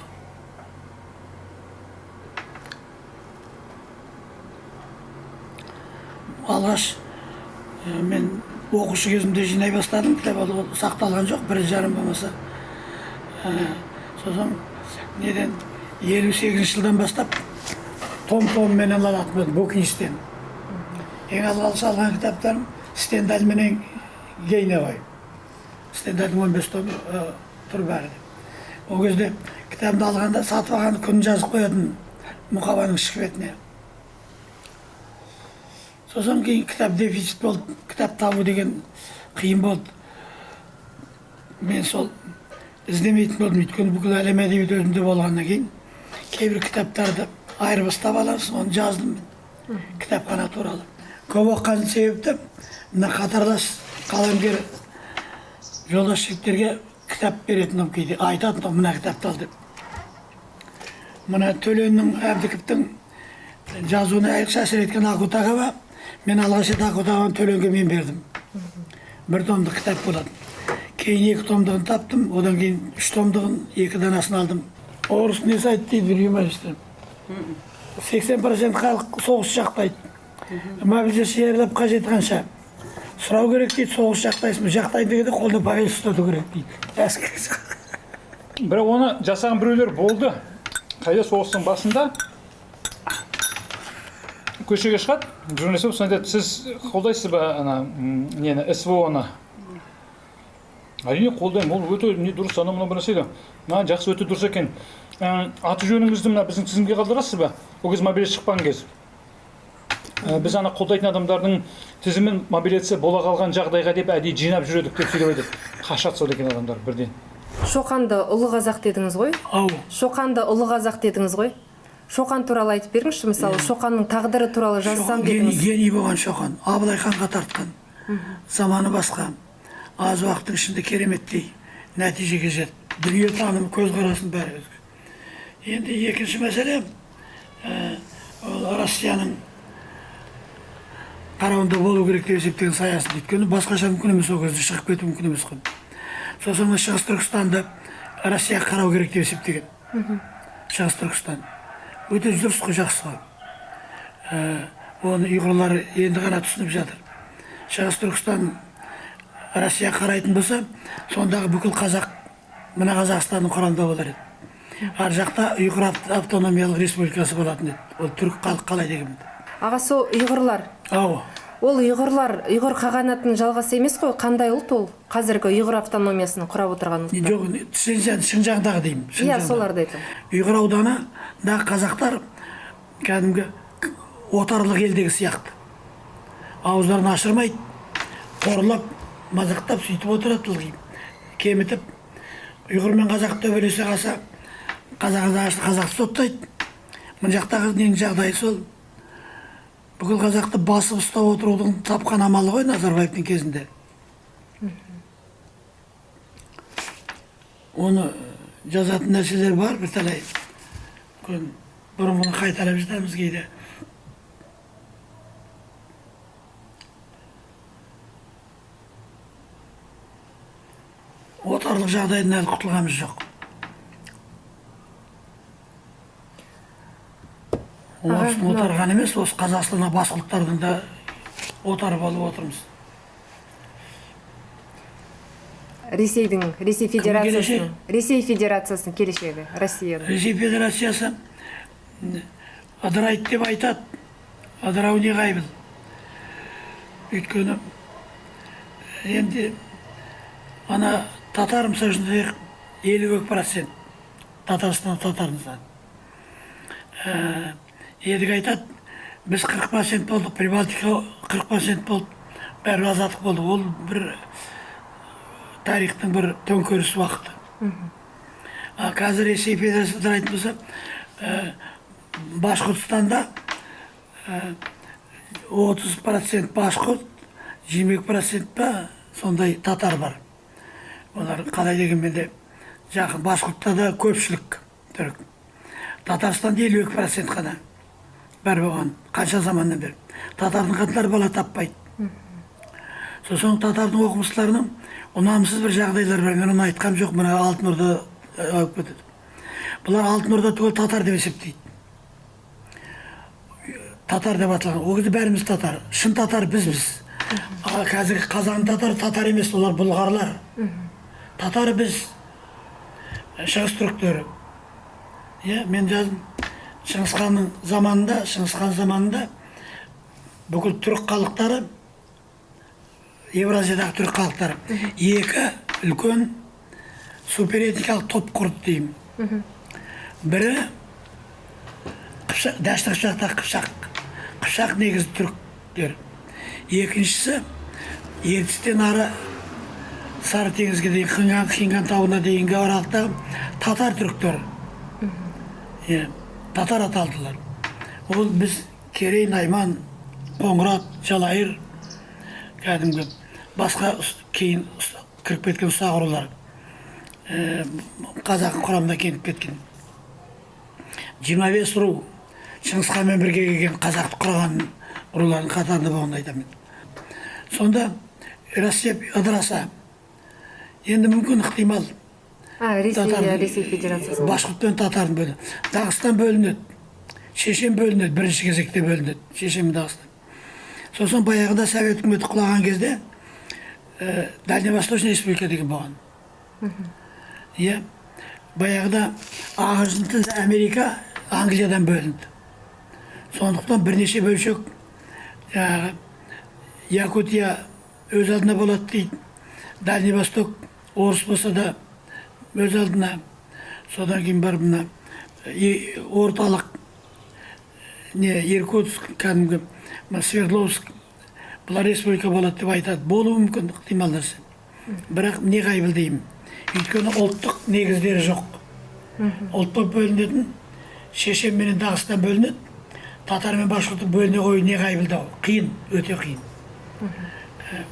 Алғаш мен оқушы кезімде жинай бастадым, кітап ол сақталған жоқ, бір жарым болмаса. Сосын неден 58 жылдан бастап том-томменен алатын болдым, Букинстен. Ең алғаш алған кітаптарым Стендаль менен Гейне ғой. Стендальдің 15 том тұр бәрі. Ол кезде кітабымды алғанда сатып алған күнін жазып қоятын мұқабаның ішкі бетіне. Сосын кейін кітап дефицит болды, кітап табу деген қиын болды. Мен сол іздемейтін болдым, өйткені бүкіл әлем әдебиеті өзімде болғаннан кейін кейбір кітаптарды айырбастап аласың, оны жаздым мен кітапхана туралы. Көп оқыған себепті мына қатарлас қаламгер жолдас жігіттерге кітап беретін едім кейде, айтатын едім мына кітапты ал деп. Мына Төленнің, Әбдіковтің жазуына айрықша әсер еткен Акутагава, мен алғаш рет Акутагаваны Төленге мен бердім. Бір томдық кітап болатын. Кейін 2 томдығын таптым, одан кейін 3 томдығын 2 данасын алдым. Орыс несі айтты дейді бір юмористі. 80% халық соғыс жақтайды. Мобилизация жариялап қажеті қанша? Сұрау керек дейді, соғыс жақтайсың ба? Жақтаймын дегенде қолына повестка ұстату керек дейді. Әскер. Бірақ оны жасаған біреулер болды. Қайда соғыстың басында көшеге шығады, журналист болып соны айтады, сіз қолдайсыз ба ана нені, СВО-ны? Әрине қолдаймын, ол өте не дұрыс, анау мынау бір нәрсе дейді. Мына жақсы, өте дұрыс екен. Аты жөніңізді мына біздің тізімге қалдырасыз ба? Ол кез мобилизация шықпаған кез. Біз ана қолдайтын адамдардың тізімін мобилизация бола қалған жағдайға деп әдейі жинап жүр едік деп сөйлеп айтады. Қашады сол екен адамдар бірден. Шоқанды ұлы қазақ дедіңіз ғой? Ау. Шоқанды ұлы қазақ дедіңіз ғой? Шоқан туралы айтып беріңізші, мысалы, Шоқанның тағдыры туралы жазсам дедіңіз. Гений болған Шоқан, Абылай ханға тартқан. Заманы басқа. Аз уақыттың ішінде кереметтей нәтижеге жетті. Дүние танымы, көзқарасын бәрі өзге. Енді екінші мәселе, ол Россияның қарауында болу керек деп есептеген саясат. Өйткені басқаша мүмкін емес, ол кезде шығып кету мүмкін емес қой. Сосын мына Шығыс Түркістанды Россияға қарау керек деп есептеген. Шығыс Түркістан. Өте дұрыс қой, жақсы ғой. Оны ұйғырлар енді ғана түсініп жатыр. Шығыс Түркістан Россияға қарайтын болса, сондағы бүкіл қазақ мына Қазақстанның құрамында болар еді. Ар жақта Ұйғыр автономиялық республикасы болатын еді. Ол түрік халық қалай дегенмен. Аға, сол ұйғырлар. Ау. Ол ұйғырлар, ұйғыр қағанатының жалғасы емес қой, қандай ұлт ол? Қазіргі ұйғыр автономиясын құрап отырған ұлттар. Жоқ, Шынжаңдағы деймін. Иә, Шынжаңдағы. соларды айтамын. Ұйғыр ауданындағы қазақтар кәдімгі отарлық елдегі сияқты. Ауыздарын ашырмайды, қорлап, мазақтап сөйтіп отырады ылғи. Кемітіп, ұйғыр мен қазақ төбелесе қалса, қазақ қазақты соттайды. Мына жақтағы ненің жағдайы сол. Бүкіл қазақты басып ұстап отырудың тапқан амалы ғой Назарбаевтың кезінде. Оны жазатын нәрселер бар бірталай. Күн бұрынғыны қайталап жатамыз кейде. Отарлық жағдайдан әлі құтылғанымыз жоқ. Орыстың отарған емес, осы Қазақстанға басқа ұлттардың да отары болып отырмыз. Ресейдің, Ресей Кім Федерациясының, келешегі? Ресей Федерациясының келешегі, Россияның. Ресей Федерациясы ыдырайды деп айтады. Ыдырау не қайбыл? Өйткені енді ана татар мысалы үшін 52% Татарстан татарымыздан. Едіге айтады, біз 40% болдық, Прибалтика 40% болды, бәрі азаттық болды. Ол бір тарихтың бір төңкеріс уақыты. А қазір Ресей Федерациясы ыдырайтын болса, Башқұртстанда 30% башқұрт, 22% па сондай татар бар. Олар қалай дегенмен де жақын, Башқұртта да көпшілік түрік. Татарстанда 52% қана бар болған, қанша заманнан бері. Татардың қатындары бала таппайды. Сосын татардың оқымыстыларының ұнамсыз бір жағдайлар бар. Мен оны айтқам жоқ, мына Алтын Орда алып кетеді. Бұлар Алтын Орда түгел татар деп есептейді. Татар деп аталған. Ол кезде бәріміз татар. Шын татар бізбіз. Ал қазіргі қазан татар татар емес, олар бұлғарлар. Татар біз, шығыс түріктері. Иә, мен жаздым. Шыңғыс ханның заманында, Шыңғыс хан заманында бүкіл түрік халықтары, Евразиядағы түрік халықтары екі үлкен суперэтникалық топ құрды деймін. Бірі Қыпшақ, Дәшті Қыпшақтағы Қыпшақ. Қыпшақ негізі түріктер. Екіншісі Ертістен ары Сары теңізге дейін, Хинган тауына дейінгі аралықтағы татар түріктері. Иә, татар аталдылар. Ол біз Керей, Найман, Қоңырат, Жалайыр, кәдімгі басқа кейін кіріп кеткен ұсақ рулар. Қазақ құрамына келіп кеткен. 25 ру Шыңғыс ханмен бірге келген қазақты құраған рулардың қатарында болғанын айтамын. Сонда Россия ыдыраса, Енді мүмкін, ықтимал. Ресей. Татар- Ресей Федерациясы. Башқұрт пен татардың бөлінеді, Дағыстан бөлінеді, Шешен бөлінеді, бірінші кезекте бөлінеді Шешен мен Дағыстан. Сосын баяғыда Совет үкіметі құлаған кезде Дальневосточный республика деген болған, иә. Баяғыда ағылшын тілді Америка Англиядан бөлінді. Сондықтан бірнеше бөлшек, жаңағы Якутия өз алдына болады дейді, Дальний Восток орыс болса да өз алдына. Содан кейін барып мына орталық не, Иркутск, кәдімгі мына Свердловск, бұлар республика болады деп айтады. Болуы мүмкін, ықтимал нәрсе, бірақ неғайбыл деймін, өйткені ұлттық негіздері жоқ. Ұлт болып бөлінетін Шешен менен Дағыстан бөлінеді, татар мен башқұрттың бөліне қою неғайбыл дау, қиын, өте қиын.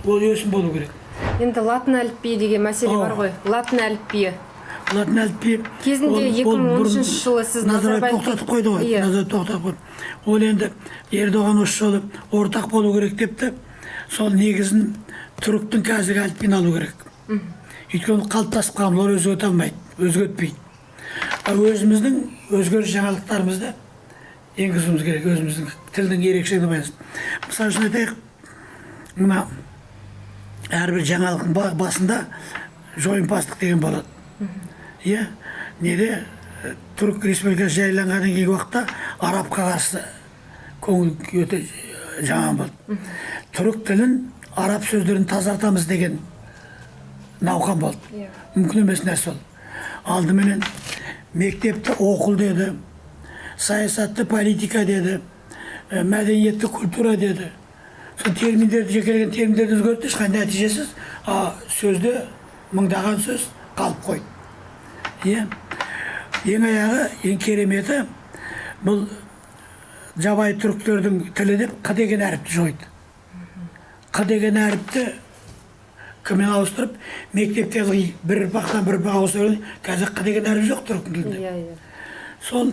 Ол өсім болу керек. Енді латын әліпбиі деген мәселе бар ғой, латын әліпбиі. Латын әліпбиі. Кезінде ол 2013 бұрын жылы сіз Назарбаев Назарбаев- тоқтатып қойды ғой. Иә. Назарбаев тоқтатып қойды. Ол енді Ердоған осы жолы ортақ болу керек депті. Сол негізін түріктің қазіргі әліпбиін алу керек, өйткені қалыптасып қалған, олар өзгерте алмайды, өзгертпейді. Ал өзіміздің өзгеріс жаңалықтарымызды енгізуіміз керек, өзіміздің тілдің ерекшелігіне байланысты. Мысалы үшін айтайық, мына әрбір жаңалықтың басында жойымпаздық деген болады, иә. Неде, Түрік Республикасы жарияланғаннан кейінгі уақытта арабқа қарсы көңіл өте жаман болды. Түрік тілін, араб сөздерін тазартамыз деген науқан болды. Мүмкін емес нәрсе ол. Алдыменен мектепті оқыл деді, саясатты политика деді, мәдениетті культура деді. Сол терминдерді, жекелеген терминдерді өзгертті, ешқандай нәтижесіз. А сөзде мыңдаған сөз қалып қойды, иә. Ең аяғы, ең кереметі, бұл жабайы түріктердің тілі деп «қ» деген әріпті жойды. «Қ» деген әріпті «к»-мен ауыстырып, мектепте ылғи бір ұрпақтан бір ұрпақ ауыса берген. Қазір «қ» деген әріп жоқ түріктің тілінде. иә иә Сол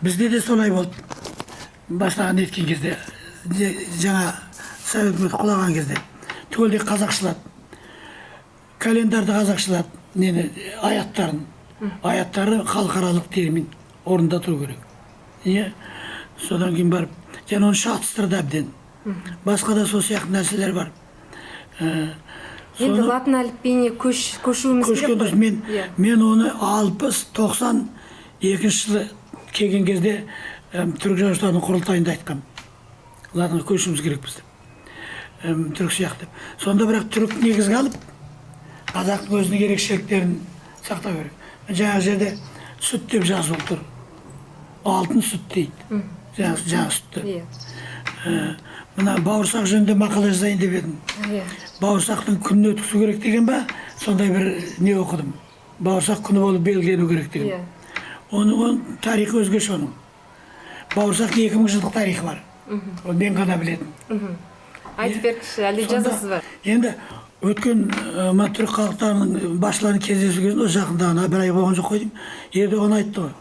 бізде де солай болды. Бастаған неткен кезде, жаңа Совет үкіметі құлаған кезде түгелдей қазақшылады, календарды қазақшылады, нені, аяттарын. Аяттары халықаралық термин орнында тұру керек, иә. Содан кейін барып және оны шатыстырды әбден. Басқа да сол сияқты нәрселер бар. Енді латын әліпбиіне көшуіміз керек Көшкен қой. дұрыс. Мен мен оны 92-жылы келген кезде түрік жазушыларының құрылтайында айтқанмын, латынға көшуіміз керекпіз деп, түрік сияқты. Сонда бірақ түрік негізге алып, қазақтың өзінің ерекшеліктерін сақтау керек. Жаңағы жерде «сүт» деп жазылып тұр, алтын сүт дейді, жаңағы сүтті. Мына бауырсақ жөнінде мақала жазайын деп едім. Бауырсақтың күнін өткізу керек деген ба, сондай бір не оқыдым, бауырсақ күні болып белгілену керек деген. Оның тарихы өзгеше. Оның, бауырсақтың 2000 жылдық тарихы бар, ол мен ғана білетін. Айтып беріңізші, әлде жазасыз ба? Енді өткен мына түрік халықтарының басшыларының кездесу кезінде, осы жақында ғана, бір ай болған жоқ қой деймін, Ердоған айтты ғой,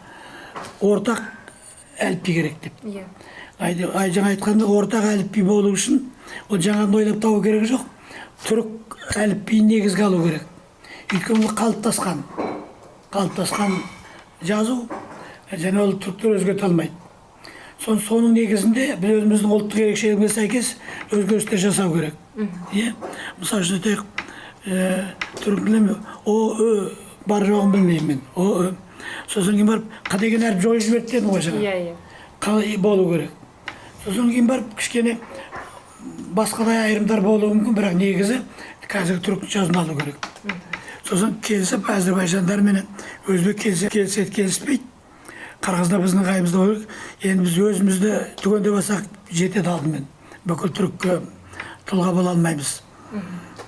ортақ әліпби керек деп. Ай, жаңа айтқандай, ортақ әліпби болу үшін ол жаңадан ойлап табу керек жоқ, түрік әліпбиін негізге алу керек, өйткені ол қалыптасқан жазу және ол түріктер өзгерте алмайды. Соның негізінде біз өзіміздің ұлттық ерекшелігімізге сәйкес өзгерістер жасау керек, иә. Мысалы үшін айтайық, түрік тілінде о, ö бар жоғын білмеймін мен, о, ö. Сосын кейін барып «қ» деген әріп жойып жіберді дедім ғой жаңа. иә иә Қалай болу керек. Сосын кейін барып кішкене басқадай айырымдар болуы мүмкін, бірақ негізі қазіргі түрік жазуын алу керек. Сосын келісіп, әзірбайжандарменен өзбек келіседі, келіспейді, қырғыздар біздің қайымызда болу керек. Енді біз өзімізді түгендеп алсақ жетеді, алдымен бүкіл түрікке тұлға бола алмаймыз.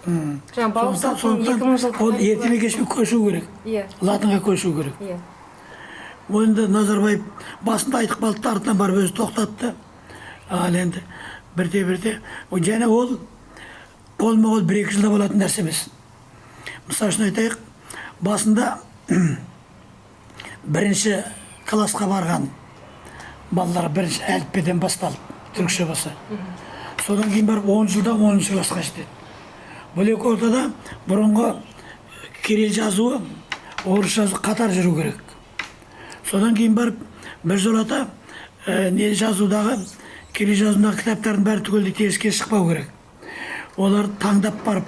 Жаңа бауырсақтың 2000 жылдық Ол тарихы ерте бар. ме, кеш пе көшу керек, латынға көшу керек. Ол енді Назарбаев басында айтып қалды да, артынан барып өзі тоқтатты. Ал енді бірте бірте және ол қолма қол 1-2 жылда болатын нәрсе емес. Мысалы үшін айтайық, басында бірінші классқа барған балалар бірінші әліппеден басталып, түрікше болса, содан кейін барып 10 жылда 10-классқа жетеді. Бұл екі ортада бұрынғы Кирилл жазуы, орыс жазуы қатар жүру керек. Содан кейін барып бір жолата не жазудағы, кирилл жазуындағы кітаптардың бәрі түгелдей теріске шықпау керек. Олар таңдап барып,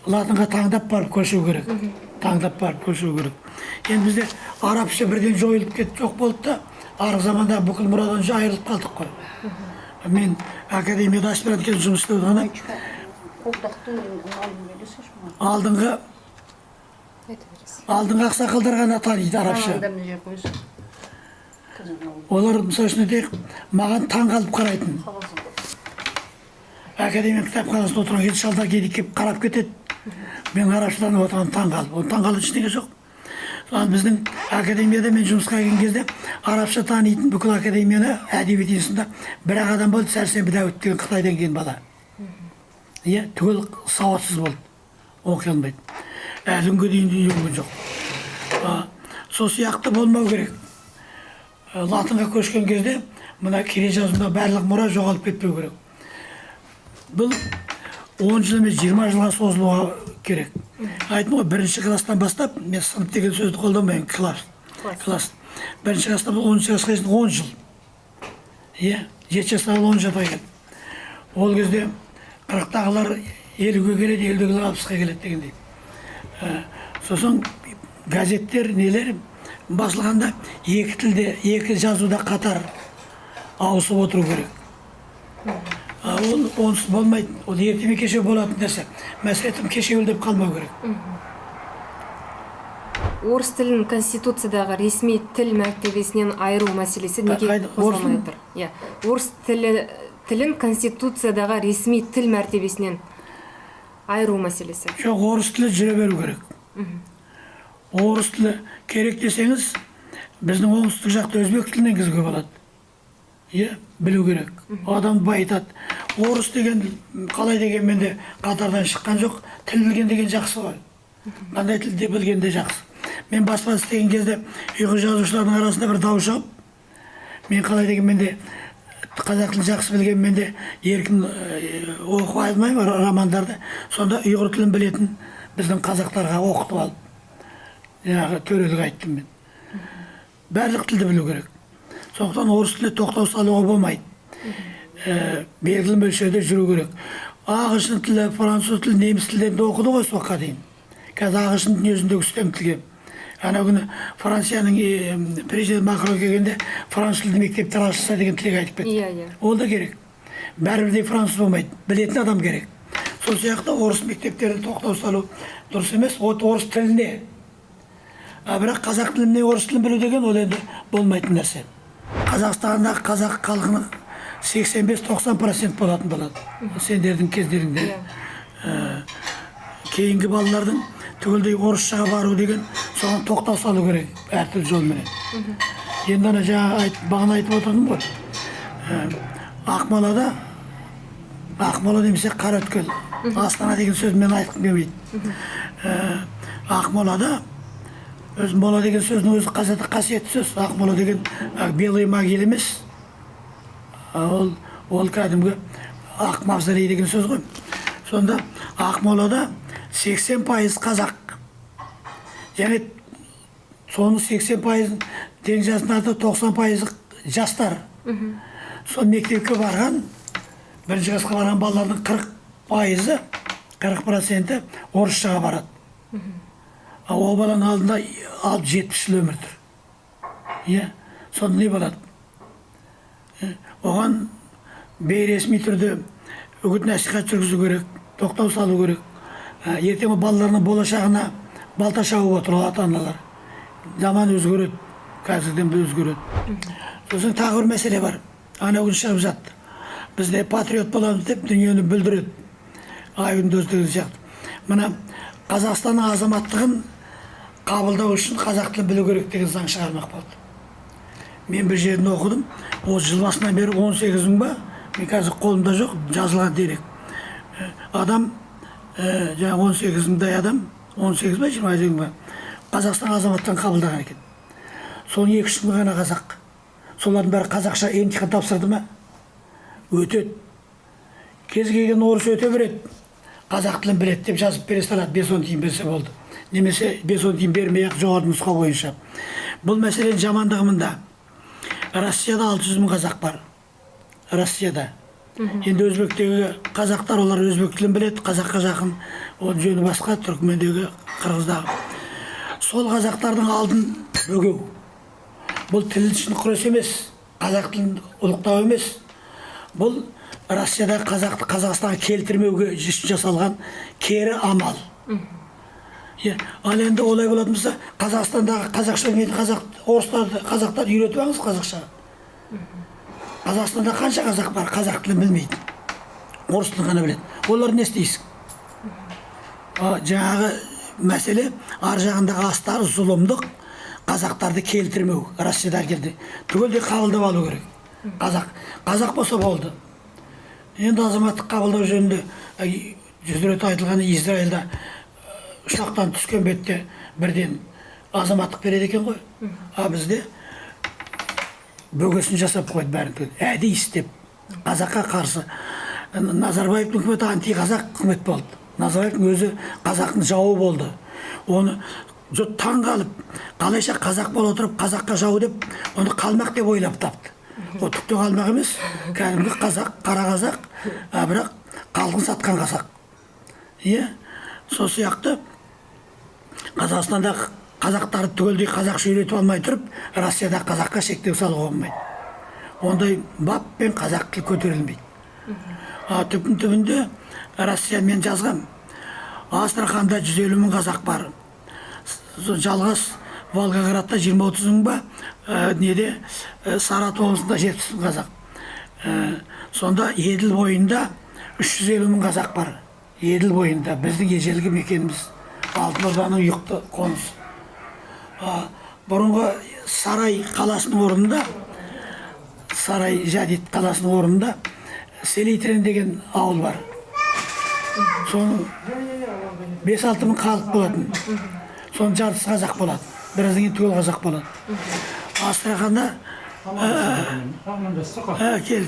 латынға таңдап барып көшу керек. Таңдап барып көшу керек. Енді бізде арабша бірден жойылып кетті, жоқ болды да, арғы заманда бүкіл мұрадан айырылып қалдық қой. Мен академияда аспирант кезінде жұмыс істеп отырғанда алдыңғы Айта бересіз. алдыңғы ақсақалдар ғана таниды арабша. Олар, мысалы үшін айтайық, маған таң қалып қарайтын. Академия кітапханасында отырған кезде шалдар кейде келіп қарап кетеді. Мен арабшадан отырған таң қалып. Ол таң қалатын ештеңе жоқ. Ал біздің академияда мен жұмысқа келген кезде арабша танитын бүкіл академияны, әдебиет институтында бір-ақ адам болды, Сәрсенбі Дәуіт деген Қытайдан келген бала. Иә, түгел сауатсыз болды. Оқи алмайды. Әлі күнге дейін үйренген жоқ. Сол сияқты болмау керек. Латынға көшкен кезде мына кирилл жазуында барлық мұра жоғалып кетпеу керек. Бұл 10 жыл емес, 20 жылға созылуға керек. Айттым ғой, бірінші класстан бастап, мен сынып деген сөзді қолданбаймын, класс. Класс. Бірінші класстан 10-шы классқа дейін 10 жыл. Иә, 7 жастағы 10 жасқа келді. Ол кезде 40-тағылар 50-ге келеді, 50-дегілер 60-қа келеді дегендей. Сосын газеттер, нелер басылғанда екі тілде, екі жазуда қатар ауысып отыру керек. Ол онсыз болмайды. Ол ерте ме кеше болатын нәрсе. Мәселе тым кешеуілдеп қалмау керек. Орыс тілін конституциядағы ресми тіл мәртебесінен айыру мәселесі неге қозғалмай отыр? Иә, орыс тілін конституциядағы ресми тіл мәртебесінен айыру мәселесі. Жоқ, орыс тілі жүре беру керек. Орыс тілі керек десеңіз, біздің оңтүстік жақта өзбек тілін енгізуге болады. Иә, білу керек. Адамды байытады. Орыс деген қалай дегенмен де қатардан шыққан жоқ. Тіл білген деген жақсы ғой. Қандай тілде білген де жақсы. Мен баспа істеген кезде ұйғыр жазушыларының арасында бір дау шығып, мен қалай дегенмен де қазақ тілін жақсы білгенмен де еркін оқып алмаймын романдарды. Сонда ұйғыр тілін білетін біздің қазақтарға оқытып алып, жаңағы төрелік айттым мен. Барлық тілді білу керек. Сондықтан орыс тіліне тоқтау салуға болмайды. Белгілі мөлшерде жүру керек. Ағылшын тілі, француз тілі, неміс тілдерінде оқыды ғой сол уақытқа дейін. Қазір ағылшын дүниежүзіндегі үстем тілге. Ана күні Францияның президенті Макрон келгенде француз тілді мектептер ашылса деген тілек айтып кетті. Иә. Ол да керек. Бәрібір де француз болмайды. Білетін адам керек. Сол сияқты орыс мектептеріне тоқтау салу дұрыс емес. Вот орыс тіліне. Бірақ қазақ тіліне орыс тілін білу деген ол енді болмайтын нәрсе. Қазақстанда қазақ халқының 85-90% болатын болады. Сендердің кездеріңде. Кейінгі балалардың түгелдей орысшаға бару деген, соған тоқтау салу керек әртүрлі жолменен. Енді ана жаңа бағана айтып отырдым ғой. Ақмолада, Ақмола немесе Қараөткел, Астана деген сөз мен айтқым келмейді. Ақмолада өз мола деген сөздің өзі қазақта қасиетті сөз. Ақмола деген белый могила емес. Ол кәдімгі ақ мавзолей деген сөз ғой. Сонда Ақмолада 80% қазақ. Және соның 80% тең жасында 90% жастар. Сол мектепке барған, бірінші классқа барған балалардың 40%, 40% орысшаға барады. Ал ол баланың алдында алып 70 жыл өмір тұр. Иә, сонда не болады? Оған бейресми түрде үгіт насихат жүргізу керек, тоқтау салу керек. Ертең ол балаларының болашағына балта шауып отыр ол ата-аналар. Заман өзгереді, қазірден бір өзгереді. Сосын тағы бір мәселе бар. Ана күні шығып жатты. Бізде патриот боламыз деп дүниені бүлдіреді. Айбын деген сияқты. Мына Қазақстанның азаматтығын қабылдау үшін қазақ тілін білу керек деген заң шығармақ болды. Мен бір жерден оқыдым. Ол жыл басынан бері 18 мың ба? Мен қазір қолымда жоқ, жазылған дерек. Адам, жаңа 18 мыңдай адам, 18 ба, 28 ба, Қазақстан азаматтығын қабылдаған екен. Соның 2-3 мың ғана қазақ. Солардың бәрі қазақша емтихан тапсырды ма? Өтеді. Кез келген орыс өте береді. Қазақ тілін біледі деп жазып бере салады, 5-10 тиын берсе болды. Немесе 5-10 тиын бермей ақ жоғары нұсқа бойынша. Бұл мәселенің жамандығы мында. Россияда 600 мың қазақ бар. Россияда. Енді өзбектегі қазақтар, олар өзбек тілін біледі, қазаққа жақын, ол жөні басқа, түркмендегі, қырғыздағы. Сол қазақтардың алдын бөгеу. Бұл тіл үшін күрес емес, қазақ тілін ұлықтау емес. Бұл Россияда қазақты Қазақстанға келтірмеуге үшін жасалған кері амал. Иә, ал енді олай болатын болса, Қазақстандағы қазақша білмейтін қазақ, орыстарды, қазақтарды үйретіп алыңыз қазақша. Қазақстанда қанша қазақ бар, қазақ тілін білмейтін, орыс тілін ғана біледі. Олар не істейсің? Жаңағы мәселе ар жағындағы астары зұлымдық, қазақтарды келтірмеу, Россияда келді. Түгелдей қабылдап алу керек. Қазақ, қазақ болса болды. Енді азаматтық қабылдау жөнінде 100 рет айтылған, Израильда ұшақтан түскен бетте бірден азаматтық береді екен ғой. А бізде бөгесін жасап қойды бәрін түгел. Әдейі істеп, қазаққа қарсы. Назарбаевтың үкіметі антиқазақ үкімет болды. Назарбаевтың өзі қазақтың жауы болды. Оны жұрт таң қалып, қалайша қазақ бола отырып қазаққа жау деп, оны қалмақ деп ойлап тапты. Ол түк те қалмақ емес, кәдімгі қазақ, қара қазақ, а бірақ халқын сатқан қазақ. Иә, сол сияқты Қазақстанда қазақтарды түгелдей қазақша үйретіп алмай тұрып, Россияда қазаққа шектеу салуға болмайды. Ондай баппен қазақ тілі көтерілмейді. А түптің түбінде Россия, мен жазғам, Астраханда 150 мың қазақ бар. Жалғыз Волгоградта 20-30 мың ба, неде, Саратов облысында 70 мың қазақ. Сонда Еділ бойында 350 мың қазақ бар. Еділ бойында біздің ежелгі мекеніміз, Алтын Орданың ұйықты қонысы. Бұрынғы Сарай қаласының орнында, Сарай Жадид қаласының орнында Селитрен деген ауыл бар. Соның 5-6 мың халық болатын. Соның жартысы қазақ болады. Біраздан кейін түгел қазақ болады. Астраханда кел.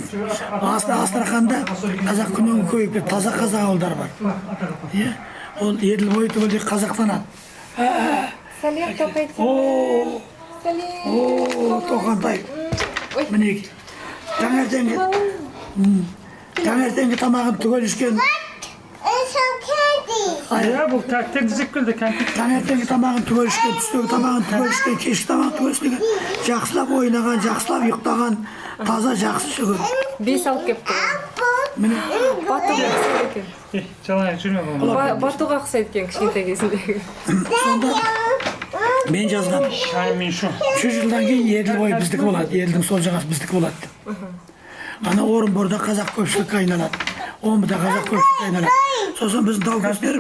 Астраханда қазақ күннен көбейіп кетті. Таза қазақ ауылдары бар. Иә, ол Еділ бойы түгелдей қазақтанады. Сәлем, Тоқай. О, Сәлем. о, Тоқантай. Мінекей. Таңертеңгі таңертеңгі тамағын түгел ішкен. Иә, бұл тәттер іздеп келді, кәмпит. Таңертеңгі тамағын түгел ішкен, түстегі тамағын түгел ішкен, кешкі тамағын түгел ішкен, жақсылап ойнаған, жақсылап ұйықтаған, таза жақсы шүкір. Бес алып келіпті. Міне. Батуға ұқсайды екен. Жалаң жүрме бұл. Батуға ұқсайды екен кішкентай кезіндегі. Сонда мен жазғам, Шаймен шу. 100 жылдан кейін Еділ бойы біздікі болады, Еділдің сол жағасы біздікі болады деп. Ана Орынборда қазақ көпшілікке айналады, Омбыда қазақ көпшілікке айналады. Сосын біздің даукестер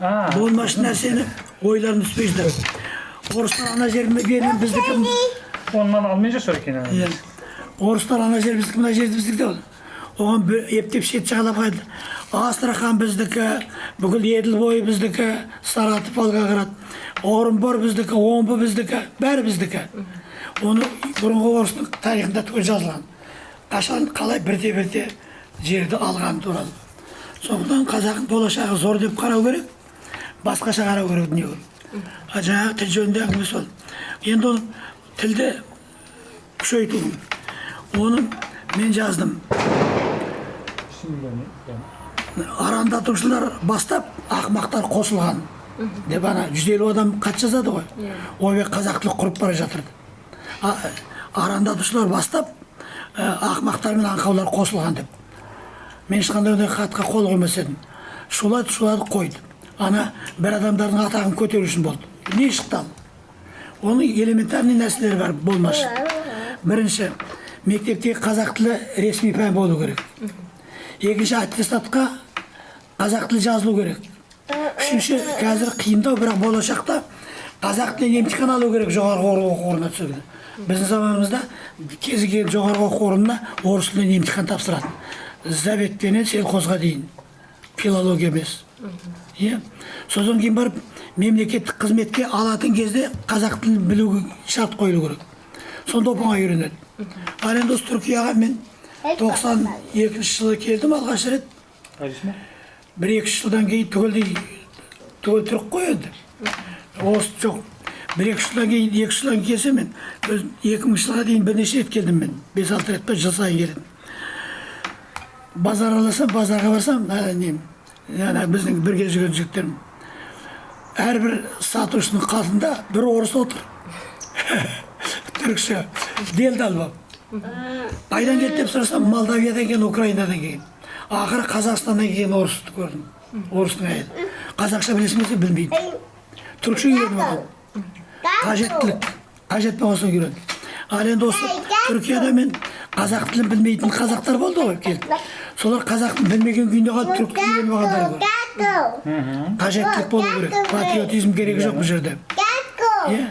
болмашы нәрсені ойларына түспей жатады. Орыстар ана жер берген біздікі. Онан алмай жасар екен. Иә. Орыстар ана жер біздікі, мына жер біздікі деп оған ептеп шет жағалап қойды. Астрахан біздікі, бүкіл Еділ бойы біздікі, Саратов, Волгоград, Орынбор біздікі, Омбы біздікі, бәрі біздікі. Оны бұрынғы орыстың тарихында түгел жазылған, қашан қалай бірте бірте жерді алған туралы. Сондықтан қазақтың болашағы зор деп қарау керек, басқаша қарау керек дүниеге. А жаңағы тіл жөнінде әңгіме сол. Енді ол тілді күшейту, оны мен жаздым. Арандатушылар бастап, ақымақтар қосылған деп, ана 150 адам хат жазады ғой, ойбай, қазақ тілі құрып бара жатыр. Арандатушылар бастап, ақымақтар мен аңқаулар қосылған деп. Мен ешқандай ондай хатқа қол қоймас едім. Шулады, шулады, қойды. Ана бір адамдардың атағын көтеру үшін болды. Не шықты? Ал оның элементарный нәрселері бар болмашы. Бірінші, мектепте қазақ тілі ресми пән болу керек. Екінші, аттестатқа қазақ тілі жазылу керек. Үшінші, қазір қиындау, бірақ болашақта қазақ тілінен емтихан алу керек жоғарғы оқу орнына түсуге. Біздің заманымызда кез келген жоғарғы оқу орнына орыс тілінен емтихан тапсыратын, забетпенен сельхозға дейін, филология емес. Иә, содан кейін барып мемлекеттік қызметке алатын кезде қазақ тілін білу шарт қойылу керек. Сонда оп оңай үйренеді. Ал енді осы Түркияға мен 92-жылы келдім алғаш рет. 1-2 жылдан кейін түгелдей Түгел түрік қой енді. Орыс жоқ. Бір екі жылдан кейін, 2 жылдан келсем, мен өзім 2000 жылға дейін бірнеше рет келдім мен. 5-6 рет па, жыл сайын келдім. Базар араласам, базарға барсам, не, ана біздің бірге жүрген жігіттерім, әрбір сатушының қасында бір орыс отыр. Түрікше делдал болып. Қайдан келді деп сұрасам, Молдавиядан келген, Украинадан келген. Ақыры Қазақстаннан келген орысты көрдім. Орыстың әйелі. Қазақша білесің десе, білмейді. Түрікше үйреніп алған. Қажеттілік. Қажет болған соң үйренді. Ал енді осы Түркияда мен қазақ тілін білмейтін қазақтар болды ғой келіп. Солар қазақ тілін білмеген күйінде қалып, түрік тілін үйреніп алғандар бар. Қажеттілік болу керек. Патриотизм керегі жоқ бұл жерде. Иә?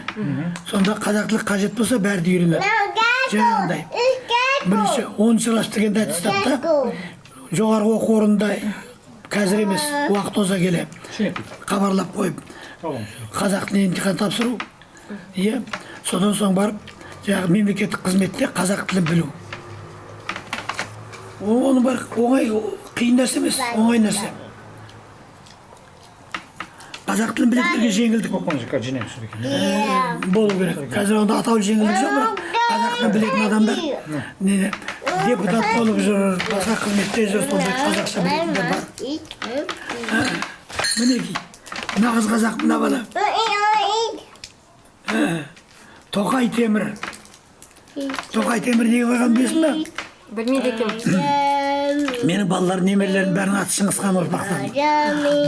Сонда қазақ тілі қажет болса, бәрі де үйренеді. Жаңағындай. Бірінші 10-класс дегенде аттестатта жоғарғы оқу орнында, қазір емес, уақыт оза келе хабарлап қойып, қазақ тілінен емтихан тапсыру, иә, содан соң барып жаңағы мемлекеттік қызметте қазақ тілін білу. Оның бәрі оңай, қиын нәрсе емес, оңай нәрсе. Қазақ тілін білетіндерге жеңілдік болу керек. Қазір онда атаулы жеңілдік жоқ, бірақ қазақ тілін білетін адамдар не депутат болып жүр, басқа қызметте жүр, сондай қазақша білетіндер бар. Мінекей, нағыз қазақ мына бала. Тоқай Темір. Тоқай Темір неге қойған, білесің бе? Білмейді екенмін. Менің балаларым, немерелерім, бәрінің аты Шыңғыс хан ұрпақтан: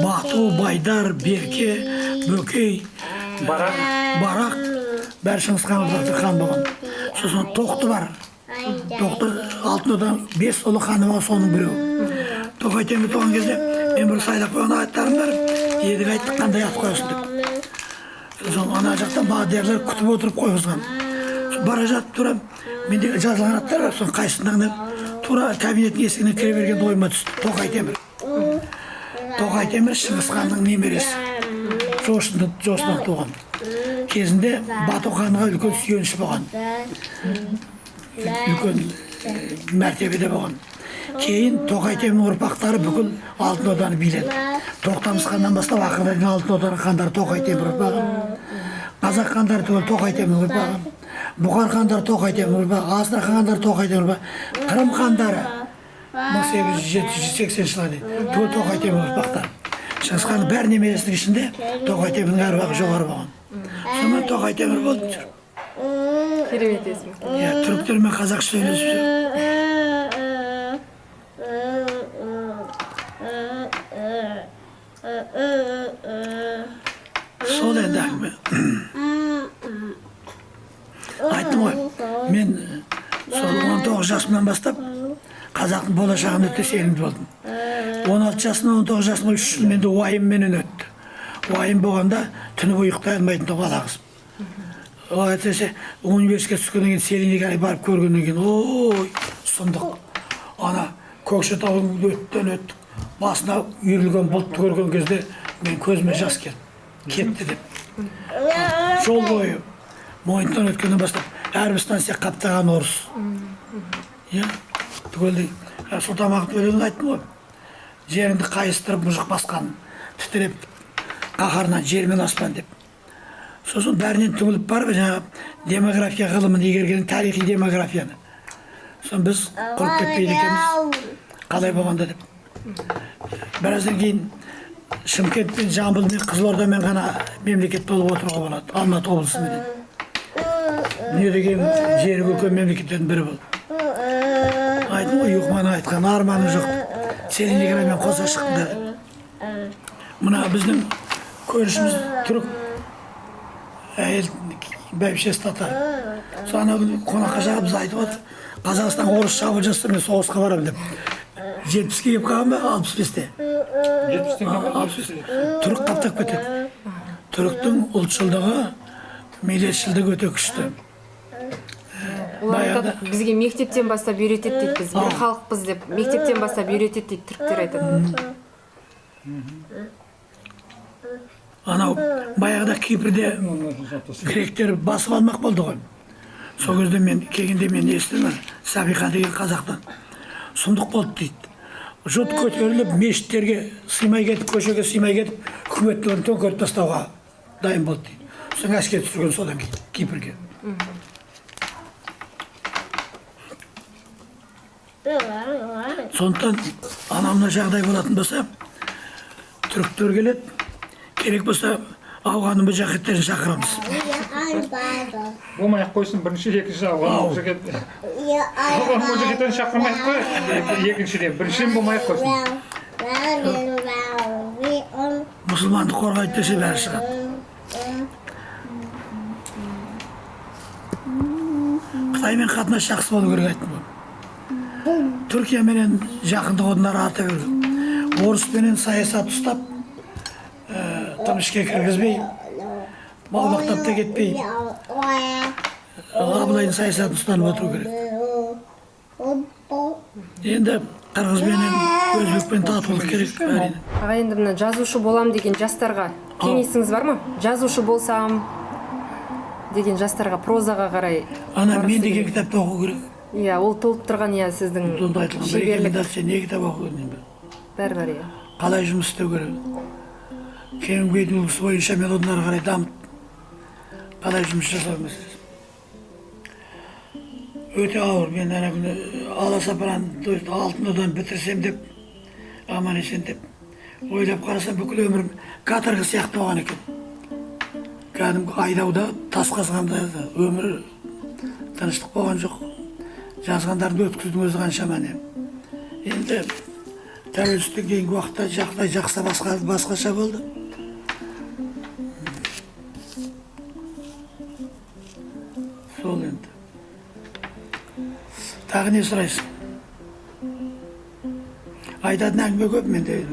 Бату, Байдар, Берке, Бөкей, Барақ. Барақ, бәрі Шыңғыс хан ұрпақты, хан болған. Сосын Тоқты бар. Тоқты Алтын Орданың бес ұлы ханы болған, соның біреуі. Тоқай Темір туған кезде мен бір сайлап қойған аттарым бар. Едіге айтты: «Қандай ат қоясың?» – деп. Сосын ана жақта мадиярлар күтіп отырып қойғызған. Сол бара жатып, тура менде жазылған аттар бар, соның қайсысына, тура кабинеттің есігіне кіре бергенде ойыма түсті Тоқай Темір. Тоқай Темір Шыңғыс ханның немересі, Жошыдан туған. Кезінде Бату ханға үлкен сүйеніш болған, үлкен мәртебеде болған. Кейін Тоқай Темірдің ұрпақтары бүкіл Алтын Орданы биледі. Тоқтамыс ханнан бастап ақырына дейін Алтын Орданың хандары Тоқай Темір ұрпағы. Қазақ хандары түгел Тоқай Темір ұрпағы. Бұқар хандары Тоқай Темір ұрпағы. Астрахан хандары Тоқай Темір ұрпағы. Қырым хандары 1880 жылға дейін түгел Тоқай Темір ұрпақтары. Шыңғыс ханның бәр немересінің ішінде Тоқай Темірдің әруағы жоғары болған. Сонымен Тоқай Темір болып жүр. Керемет есім. Иә, түріктермен қазақша сөйлесіп жүр. Сол енді әңгіме. Айттым ғой, мен сол 19 жасымнан бастап қазақтың болашағына өте сенімді болдым. 16 жасымнан 19 жасыма 3 жыл менде уайымменен өтті. Уайым болғанда, түні бойы ұйықтай алмайтын тұғын бала қызым. Ол әсіресе университетке түскеннен кейін, Селинге барып көргеннен кейін, ой, сұмдық. Ана Көкшетаудың өттен өттік, басына үйірілген бұлтты көрген кезде мен көзіме жас келді, кетті деп. Жол бойы Мойынтан өткеннен бастап әрбір станция қаптаған орыс, иә, түгелдей. Сұлтанмахмұт өлеңін айттым ғой: жеріңді қайыстырып мұжық басқан, тітіреп қаһарынан жер мен аспан деп. Сосын бәрінен түңіліп барып, жаңағы демография ғылымын игерген, тарихи демографияны. Сосын біз құрып кетпейді екенбіз қалай болғанда деп. Біраздан кейін Шымкент пен Жамбыл мен Қызылордамен ғана мемлекет болып отыруға болады. Алматы облысыменен дүниедегі ең жері үлкен мемлекеттердің бірі болды. Айттым ғой, Юхман айтқан арманым жоқ, Целиноградмен қоса шықтым деді. Мына біздің көршіміз түрік әйел, бәйбішесі татар. Сол ана күні қонаққа шақырып, біз айтып отыр: «Қазақстан орыс шабуыл жасаса, мен соғысқа барамын», – деп. 70-ке келіп қалған ба, 65-те? 70-тен келген. 65. Түрік қаптап кетеді. Түріктің ұлтшылдығы, миллиетшілдігі өте күшті. Олар Баяғыда- айтады, бізге мектептен бастап үйретеді дейді, біз бір халықпыз деп мектептен бастап үйретеді дейді, түріктер айтады. Анау баяғыда Кипрде гректер басып алмақ болды ғой. Сол кезде мен келгенде мен естідім Сабиха деген қазақтан: сұмдық болды дейді. Жұрт көтеріліп, мешіттерге сыймай кетіп, көшеге сыймай кетіп, үкіметті оны төңкеріп тастауға дайын болды дейді. Сосын әскер түсірген содан кейін Кипрге. Сондықтан анау мына жағдай болатын болса, түріктер келеді, керек болса, ауған мүжахидтерін шақырамыз. Болмай ақ қойсын бірінші, екінші ауған мұжахид. Ауған мұжахидтерін шақырмай ақ қояйық. Екіншіден, біріншіден болмай ақ қойсын. Мұсылманды қорғайды десе, бәрі шығады. Қытаймен қатынас жақсы болу керек, айттым ғой. Түркияменен жақындық одан ары арта беру керек. Орыспенен саясат ұстап, тым ішке кіргізбей, аулақтап та кетпей, Абылайдың саясатын ұстанып отыру керек. Енді қырғызбенен, өзбекпен татулық керек, әрине. Аға, енді мына жазушы болам деген жастарға кеңесіңіз бар ма? Жазушы болсам деген жастарға, прозаға қарай Ана барғысы мен деген келеді. кітапты оқу керек. Иә, ол толып тұрған, иә, сіздің Сонда айтылған бір шеберлік рекомендация, не кітап оқу керек деймін. Бәрі бар, иә. Қалай жұмыс істеу керек, Хемингуэйдің үлгісі бойынша мен одан ары қарай дамып, қалай жұмыс жасау мәселесі өте ауыр. Мен ана күні аласапыран, то есть Алтын Орданы бітірсем деп, аман есен деп ойлап қарасам, бүкіл өмірім каторга сияқты болған екен. Кәдімгі айдауда, тас қазғанда өмір тыныштық болған жоқ. Жазғандарды өткізудің өзі қаншама не. Енді тәуелсіздіктен кейінгі уақытта жағдай жақсы, басқаша болды. Сол енді. Тағы не сұрайсың? Айтатын әңгіме көп менде.